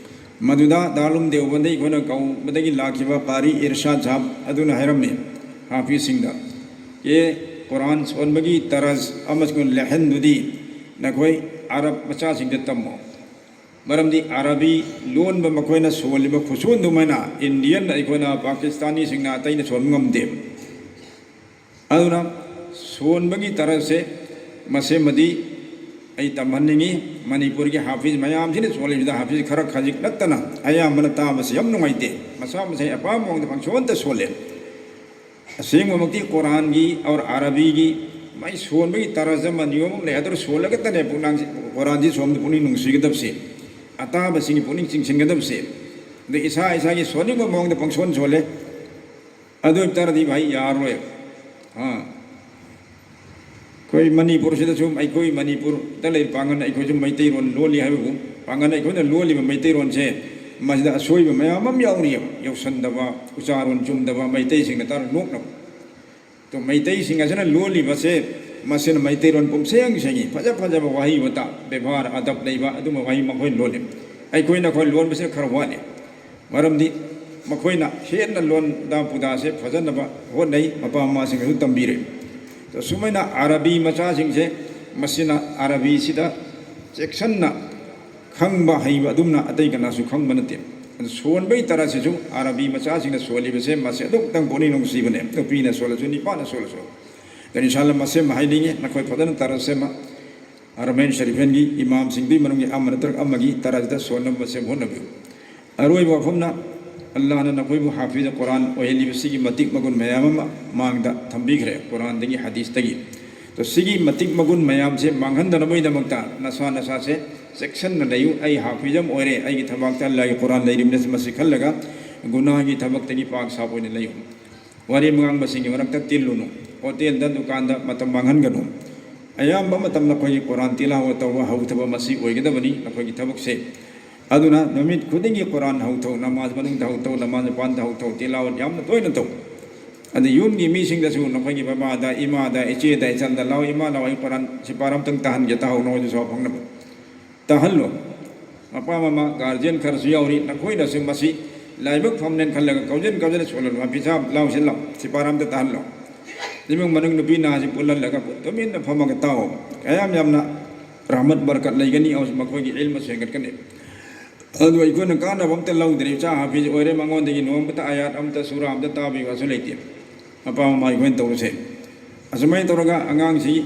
ꯃꯗꯨꯗ ꯗꯥꯔꯨꯜ ꯗꯦꯋꯕꯟꯗ ꯑꯩꯈꯣꯏꯅ ꯀꯧꯕꯗꯒꯤ ꯂꯥꯛꯈꯤꯕ ꯀꯥꯔꯤ ꯏꯔꯁꯥꯗ ꯁꯥꯍꯕ ꯑꯗꯨꯅ ꯍꯥꯏꯔꯝꯃꯤ ꯍꯥꯐꯤꯖꯁꯤꯡꯗ, "ꯑꯦ, ꯀꯨꯔꯥꯟ ꯁꯣꯟꯕꯒꯤ ꯇꯔꯖ ꯑꯃꯁꯨꯡ ꯂꯦꯍꯟꯗꯨꯗꯤ ꯅꯈꯣꯏ ꯑꯔꯕ ꯃꯆꯥꯁꯤꯡꯗ ꯇꯝꯃꯣ꯫ ꯃꯔꯝꯗꯤ ꯑꯔꯕꯤ ꯂꯣꯟꯕ ꯃꯈꯣꯏꯅ ꯁꯣꯜꯂꯤꯕ ꯈꯨꯠꯁꯣꯟ ꯑꯗꯨꯃꯥꯏꯅ ꯏꯟꯗꯤꯌꯟ ꯑꯩꯈꯣꯏꯅ, ꯄꯥꯀꯤꯁꯇꯥꯅꯤꯁꯤꯡꯅ, ꯑꯇꯩꯅ ꯁꯣꯟꯕ ꯉꯝꯗꯦ꯫ ꯑꯗꯨꯅ ꯁꯣꯟꯕꯒꯤ ꯇꯔꯖꯁꯦ ꯃꯁꯤꯃꯗꯤ ꯑꯩ ꯇꯝꯍꯟꯅꯤꯡꯉꯤ꯫ ꯃꯅꯤꯄꯨꯔꯒꯤ ꯍꯥꯐꯤꯖ ꯃꯌꯥꯝꯁꯤꯅ ꯁꯣꯜꯂꯤꯁꯤꯗ ꯍꯥꯐꯤꯖ ꯈꯔ ꯈꯖꯤꯛ ꯅꯠꯇꯅ ꯑꯌꯥꯝꯕꯅ ꯇꯥꯕꯁꯤ ꯌꯥꯝ ꯅꯨꯡꯉꯥꯏꯇꯦ꯫ ꯃꯁꯥ ꯃꯁꯥꯒꯤ ꯑꯄꯥꯝꯕ ꯃꯑꯣꯡꯗ ꯄꯪꯁꯣꯟꯗ ꯁꯣꯜꯂꯦ꯫ ꯑꯁꯦꯡꯕꯃꯛꯇꯤ ꯀꯨꯔꯥꯟꯒꯤ ꯑꯣꯔ ꯑꯔꯕꯤꯒꯤ ꯃꯥꯏ ꯁꯣꯟꯕꯒꯤ ꯇꯔꯖ ꯑꯃ, ꯅꯤꯌꯣꯝ ꯑꯃ ꯂꯩ꯫ ꯑꯗꯨ ꯁꯣꯜꯂꯒꯇꯅꯦ ꯄꯨꯛꯅꯥꯡꯁꯤ, ꯀꯨꯔꯥꯟꯁꯤ ꯁꯣꯝꯗ ꯄꯨꯛꯅꯤꯡ ꯅꯨꯡꯁꯤꯒꯗꯕꯁꯦ, ꯑꯇꯥꯕꯁꯤꯡꯒꯤ ꯄꯨꯛꯅꯤꯡ ꯆꯤꯡꯁꯤꯟꯒꯗꯕꯁꯦ꯫ ꯑꯗ ꯏꯁꯥ ꯏꯁꯥꯒꯤ ꯁꯣꯟꯅꯤꯡꯕ ꯃꯑꯣꯡꯗ ꯄꯪꯁꯣꯟ ꯁꯣꯜꯂꯦ꯫ ꯑꯗꯨ ꯑꯣꯏꯕ ꯇꯥꯔꯗꯤ ꯚꯥꯏ ꯌꯥꯔꯣꯏ꯫ ꯑꯥ꯫ ꯑꯩꯈꯣꯏ ꯃꯅꯤꯄꯨꯔꯁꯤꯗꯁꯨ, ꯑꯩꯈꯣꯏ ꯃꯅꯤꯄꯨꯔꯗ ꯂꯩꯔꯤꯕ ꯄꯥꯡꯒꯜ, ꯑꯩꯈꯣꯏꯁꯨ ꯃꯩꯇꯩꯔꯣꯟ ꯂꯣꯜꯂꯤ ꯍꯥꯏꯕꯕꯨ, ꯄꯥꯡꯒꯜ ꯑꯩꯈꯣꯏꯅ ꯂꯣꯜꯂꯤꯕ ꯃꯩꯇꯩꯔꯣꯟꯁꯦ, ꯃꯁꯤꯗ ꯑꯁꯣꯏꯕ ꯃꯌꯥꯝ ꯑꯃ ꯌꯥꯎꯔꯤꯑꯕ꯫ ꯌꯧꯁꯟꯗꯕ, ꯎꯆꯥꯔꯣꯟ ꯆꯨꯝꯗꯕ, ꯃꯩꯇꯩꯁꯤꯡꯅ ꯇꯥꯔ ꯅꯣꯛꯅꯕ꯫ ꯑꯗꯣ ꯃꯩꯇꯩꯁꯤꯡ ꯑꯁꯤꯅ ꯂꯣꯜꯂꯤꯕꯁꯦ, ꯃꯁꯤꯅ ꯃꯩꯇꯩꯔꯣꯟ ꯄꯨꯝꯁꯦꯡ ꯁꯦꯡꯉꯤ꯫ ꯐꯖ ꯐꯖꯕ ꯋꯥꯍꯩ ꯋꯥꯇꯥ, ꯕꯦꯕꯥꯔ, ꯑꯗꯕ ꯂꯩꯕ ꯑꯗꯨꯝꯕ ꯋꯥꯍꯩ ꯃꯈꯣꯏꯅ ꯂꯣꯜꯂꯤ꯫ ꯑꯩꯈꯣꯏꯅ ꯑꯩꯈꯣꯏ ꯂꯣꯟꯕꯁꯤꯅ ꯈꯔ ꯋꯥꯠꯂꯤ꯫ ꯃꯔꯝꯗꯤ ꯃꯈꯣꯏꯅ ꯍꯦꯟꯅ ꯂꯣꯟꯗꯥ ꯄꯨꯗꯥꯁꯦ ꯐꯖꯅꯕ ꯍꯣꯠꯅꯩ, ꯃꯄꯥ ꯃꯃꯥꯁꯤꯡꯅꯁꯨ ꯇꯝꯕꯤꯔꯦ꯫ ꯑꯗꯣ ꯁꯨꯃꯥꯏꯅ ꯑꯔꯕꯤ ꯃꯆꯥꯁꯤꯡꯁꯦ, ꯃꯁꯤꯅ ꯑꯔꯕꯤꯁꯤꯗ ꯆꯦꯛꯁꯤꯟꯅ ꯈꯪꯕ ꯍꯩꯕ ꯑꯗꯨꯝꯅ ꯑꯇꯩ ꯀꯅꯥꯁꯨ ꯈꯪꯕ ꯅꯠꯇꯦ꯫ ꯑꯗꯨ ꯁꯣꯟꯕꯒꯤ ꯇꯔꯥꯁꯤꯁꯨ ꯑꯔꯕꯤ ꯃꯆꯥꯁꯤꯡꯅ ꯁꯣꯜꯂꯤꯕꯁꯦ, ꯃꯁꯤ ꯑꯗꯨꯛꯇꯪ ꯄꯨꯛꯅꯤꯡ ꯅꯨꯡꯁꯤꯕꯅꯦ꯫ ꯅꯨꯄꯤꯅ ꯁꯣꯜꯂꯁꯨ, ꯅꯤꯄꯥꯅ ꯁꯣꯜꯂꯁꯨ꯫ ꯑꯗꯨ ꯏꯟꯁꯥꯜꯂꯥ ꯃꯁꯦꯝ ꯍꯥꯏꯅꯤꯡꯉꯤ, ꯅꯈꯣꯏ ꯐꯖꯅ ꯇꯔꯥ ꯁꯦꯝꯃ ꯍꯔꯃꯦꯟ ꯁꯔꯤꯐꯦꯟꯒꯤ ꯏꯃꯥꯝꯁꯤꯡꯗꯨꯒꯤ ꯃꯅꯨꯡꯒꯤ ꯑꯃ ꯅꯠꯇ꯭ꯔꯒ ꯑꯃꯒꯤ ꯇꯔꯥꯁꯤꯗ ꯁꯣꯟꯅꯕ ꯃꯁꯦꯝ ꯍꯣꯠꯅꯕꯤꯌꯨ꯫ ꯑꯔꯣꯏꯕ ꯋꯥꯐꯝꯅ, ꯑꯜꯂꯥꯍꯅ ꯅꯈꯣꯏꯕꯨ ꯍꯥꯐꯤꯖ ꯀꯨꯔꯥꯟ ꯑꯣꯏꯍꯜꯂꯤꯕꯁꯤꯒꯤ ꯃꯇꯤꯛ ꯃꯒꯨꯟ ꯃꯌꯥꯝ ꯑꯃ ꯃꯥꯡꯗ ꯊꯝꯕꯤꯈ꯭ꯔꯦ, ꯀꯨꯔꯥꯟꯗꯒꯤ, ꯍꯗꯤꯁꯇꯒꯤ꯫ ꯑꯗꯣ ꯁꯤꯒꯤ ꯃꯇꯤꯛ ꯃꯒꯨꯟ ꯃꯌꯥꯝꯁꯦ ꯃꯥꯡꯍꯟꯗꯅꯕꯒꯤꯗꯃꯛꯇ ꯅꯁꯥ ꯅꯁꯥꯁꯦ ꯆꯦꯛꯁꯤꯟꯅ ꯂꯩꯌꯨ꯫ ꯑꯩ ꯍꯥꯐꯤꯖ ꯑꯃ ꯑꯣꯏꯔꯦ, ꯑꯩꯒꯤ ꯊꯕꯥꯛꯇ ꯑꯜꯂꯥꯍꯒꯤ ꯀꯨꯔꯥꯟ ꯂꯩꯔꯤꯕꯅꯤ, ꯃꯁꯤ ꯈꯜꯂꯒ ꯒꯨꯅꯥꯍꯒꯤ ꯊꯕꯛꯇꯒꯤ ꯄꯥꯛ ꯁꯥꯞ ꯑꯣꯏꯅ ꯂꯩꯌꯨ꯫ ꯋꯥꯔꯤ ꯉꯥꯡꯕꯁꯤꯡꯒꯤ ꯃꯔꯛꯇ ꯇꯤꯜꯂꯨꯅꯨ꯫ ꯍꯣꯇꯦꯜꯗ, ꯗꯨꯀꯥꯟꯗ ꯃꯇꯝ ꯃꯥꯡꯍꯟꯒꯅꯨ꯫ ꯑꯌꯥꯝꯕ ꯃꯇꯝꯗ ꯑꯩꯈꯣꯏꯒꯤ ꯀꯨꯔꯥꯟ ꯇꯤꯂꯥꯋ ꯇꯧꯕ ꯍꯧꯊꯕ, ꯃꯁꯤ ꯑꯣꯏꯒꯗꯕꯅꯤ ꯅꯈꯣꯏꯒꯤ ꯊꯕꯛꯁꯦ꯫ ꯑꯗꯨꯅ ꯅꯨꯃꯤꯠ ꯈꯨꯗꯤꯡꯒꯤ ꯀꯨꯔꯥꯟ ꯍꯧꯊꯧ, ꯅꯃꯥꯖ ꯃꯅꯨꯡꯗ ꯍꯧꯊꯧ, ꯅꯃꯥꯖ ꯃꯄꯥꯟꯗ ꯍꯧꯊꯧ, ꯇꯤꯂꯥꯋꯠ ꯌꯥꯝꯅ ꯇꯣꯏꯅ ꯇꯧ꯫ ꯑꯗ ꯌꯨꯝꯒꯤ ꯃꯤꯁꯤꯡꯗꯁꯨ, ꯅꯈꯣꯏꯒꯤ ꯕꯕꯥꯗ, ꯏꯃꯥꯗ, ꯏꯆꯦꯗ, ꯏꯆꯟꯗ, "ꯂꯥꯎ ꯏꯃꯥ, ꯂꯥꯎ, ꯑꯩ ꯀꯨꯔꯥꯟ ꯁꯤꯄꯥꯔ ꯑꯝꯇꯪ ꯇꯥꯍꯟꯒꯦ, ꯇꯥꯍꯧ, ꯅꯈꯣꯏꯁꯨ ꯁꯣꯔ ꯐꯪꯅꯕ ꯇꯥꯍꯜꯂꯨ"꯫ ꯃꯄꯥ ꯃꯃꯥ, ꯒꯥꯔꯖꯤꯌꯟ ꯈꯔꯁꯨ ꯌꯥꯎꯔꯤ, ꯅꯈꯣꯏꯅꯁꯨ ꯃꯁꯤ ꯂꯥꯏꯕꯛ ꯐꯝꯅꯦꯅ ꯈꯜꯂꯒ ꯀꯧꯖꯤꯟ ꯀꯧꯖꯤꯟ ꯁꯣꯜꯍꯜꯂꯨ꯫ "ꯍꯥꯐꯤꯖ ꯁꯥꯍꯕ, ꯂꯥꯎꯁꯤ ꯂꯥꯎ, ꯁꯤꯄꯥꯔ ꯑꯝꯇ ꯇꯥꯍꯜꯂꯣ"꯫ ꯏꯃꯨꯡ ꯃꯅꯨꯡ ꯅꯨꯄꯤ ꯅꯍꯥꯁꯤ ꯄꯨꯜꯍꯜꯂꯒ ꯇꯨꯃꯤꯟꯅ ꯐꯝꯃꯒ ꯇꯥꯎ꯫ ꯀꯌꯥꯝ ꯌꯥꯝꯅ ꯔꯍꯃꯠ ꯕꯔꯀꯠ ꯂꯩꯒꯅꯤ, ꯃꯈꯣꯏꯒꯤ ꯏꯜꯃꯁꯨ ꯍꯦꯟꯒꯠꯀꯅꯤ꯫ ꯑꯗꯨ ꯑꯩꯈꯣꯏꯅ ꯀꯥꯟꯅꯕ ꯑꯝꯇ ꯂꯧꯗ꯭ꯔꯦ꯫ ꯏꯆꯥ ꯍꯥꯐꯤꯖ ꯑꯣꯏꯔꯦ, ꯃꯉꯣꯟꯗꯒꯤ ꯅꯣꯡꯃꯇ ꯑꯌꯥꯠ ꯑꯝꯇ, ꯁꯨꯔꯥ ꯑꯝꯇ ꯇꯥꯕꯤꯕꯁꯨ ꯂꯩꯇꯦ꯫ ꯃꯄꯥ ꯃꯃꯥ ꯑꯩꯈꯣꯏꯅ ꯇꯧꯕꯁꯦ꯫ ꯑꯁꯨꯃꯥꯏꯅ ꯇꯧꯔꯒ ꯑꯉꯥꯡꯁꯤ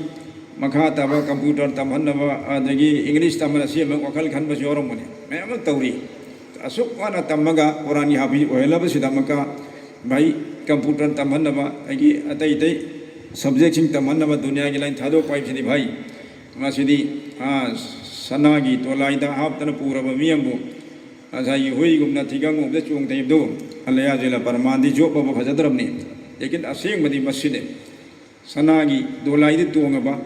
ꯃꯈꯥ ꯇꯥꯕ ꯀꯝꯄ꯭ꯌꯨꯇꯔ ꯇꯝꯍꯟꯅꯕ, ꯑꯗꯒꯤ ꯏꯪꯂꯤꯁ ꯇꯝꯍꯟꯅ, ꯁꯤ ꯑꯃ ꯋꯥꯈꯜ ꯈꯟꯕꯁꯨ ꯌꯥꯎꯔꯝꯒꯅꯤ꯫ ꯃꯌꯥꯝ ꯑꯃ ꯇꯧꯔꯤ꯫ ꯑꯁꯨꯛ ꯋꯥꯅ ꯇꯝꯃꯒ ꯀꯨꯔꯥꯟꯒꯤ ꯍꯥꯐꯤꯖ ꯑꯣꯏꯍꯜꯂꯕꯁꯤꯗ ꯑꯃꯨꯛꯀ ꯚꯥꯏ, ꯀꯝꯄ꯭ꯌꯨꯇꯔ ꯇꯝꯍꯟꯅꯕ, ꯑꯩꯒꯤ ꯑꯇꯩ ꯑꯇꯩ ꯁꯕꯖꯦꯛꯁꯤꯡ ꯇꯝꯍꯟꯅꯕ ꯗꯨꯅꯤꯌꯥꯒꯤ ꯂꯥꯏꯟ ꯊꯥꯗꯣꯛꯄ ꯍꯥꯏꯕꯁꯤꯗꯤ ꯐꯩ꯫ ꯃꯁꯤꯗꯤ, ꯑꯥ, ꯁꯅꯥꯒꯤ ꯗꯣꯂꯥꯏꯗ ꯍꯥꯞꯇꯅ ꯄꯨꯔꯕ ꯃꯤ ꯑꯃꯕꯨ ꯉꯁꯥꯏꯒꯤ ꯍꯨꯏꯒꯨꯝꯅ ꯊꯤꯒꯪꯒꯨꯝꯕꯗ ꯆꯣꯡꯊꯩꯕꯗꯨ ꯑꯜꯂꯥꯍ ꯖꯜꯂ ꯄꯔꯃꯥꯟꯗꯤ ꯖꯣꯕ ꯑꯃ ꯐꯖꯗ꯭ꯔꯕꯅꯤ꯫ ꯂꯦꯀꯤꯟ ꯑꯁꯦꯡꯕꯗꯤ ꯃꯁꯤꯅꯤ꯫ ꯁꯅꯥꯒꯤ ꯗꯣꯂꯥꯏꯗ ꯇꯣꯡꯉꯕ,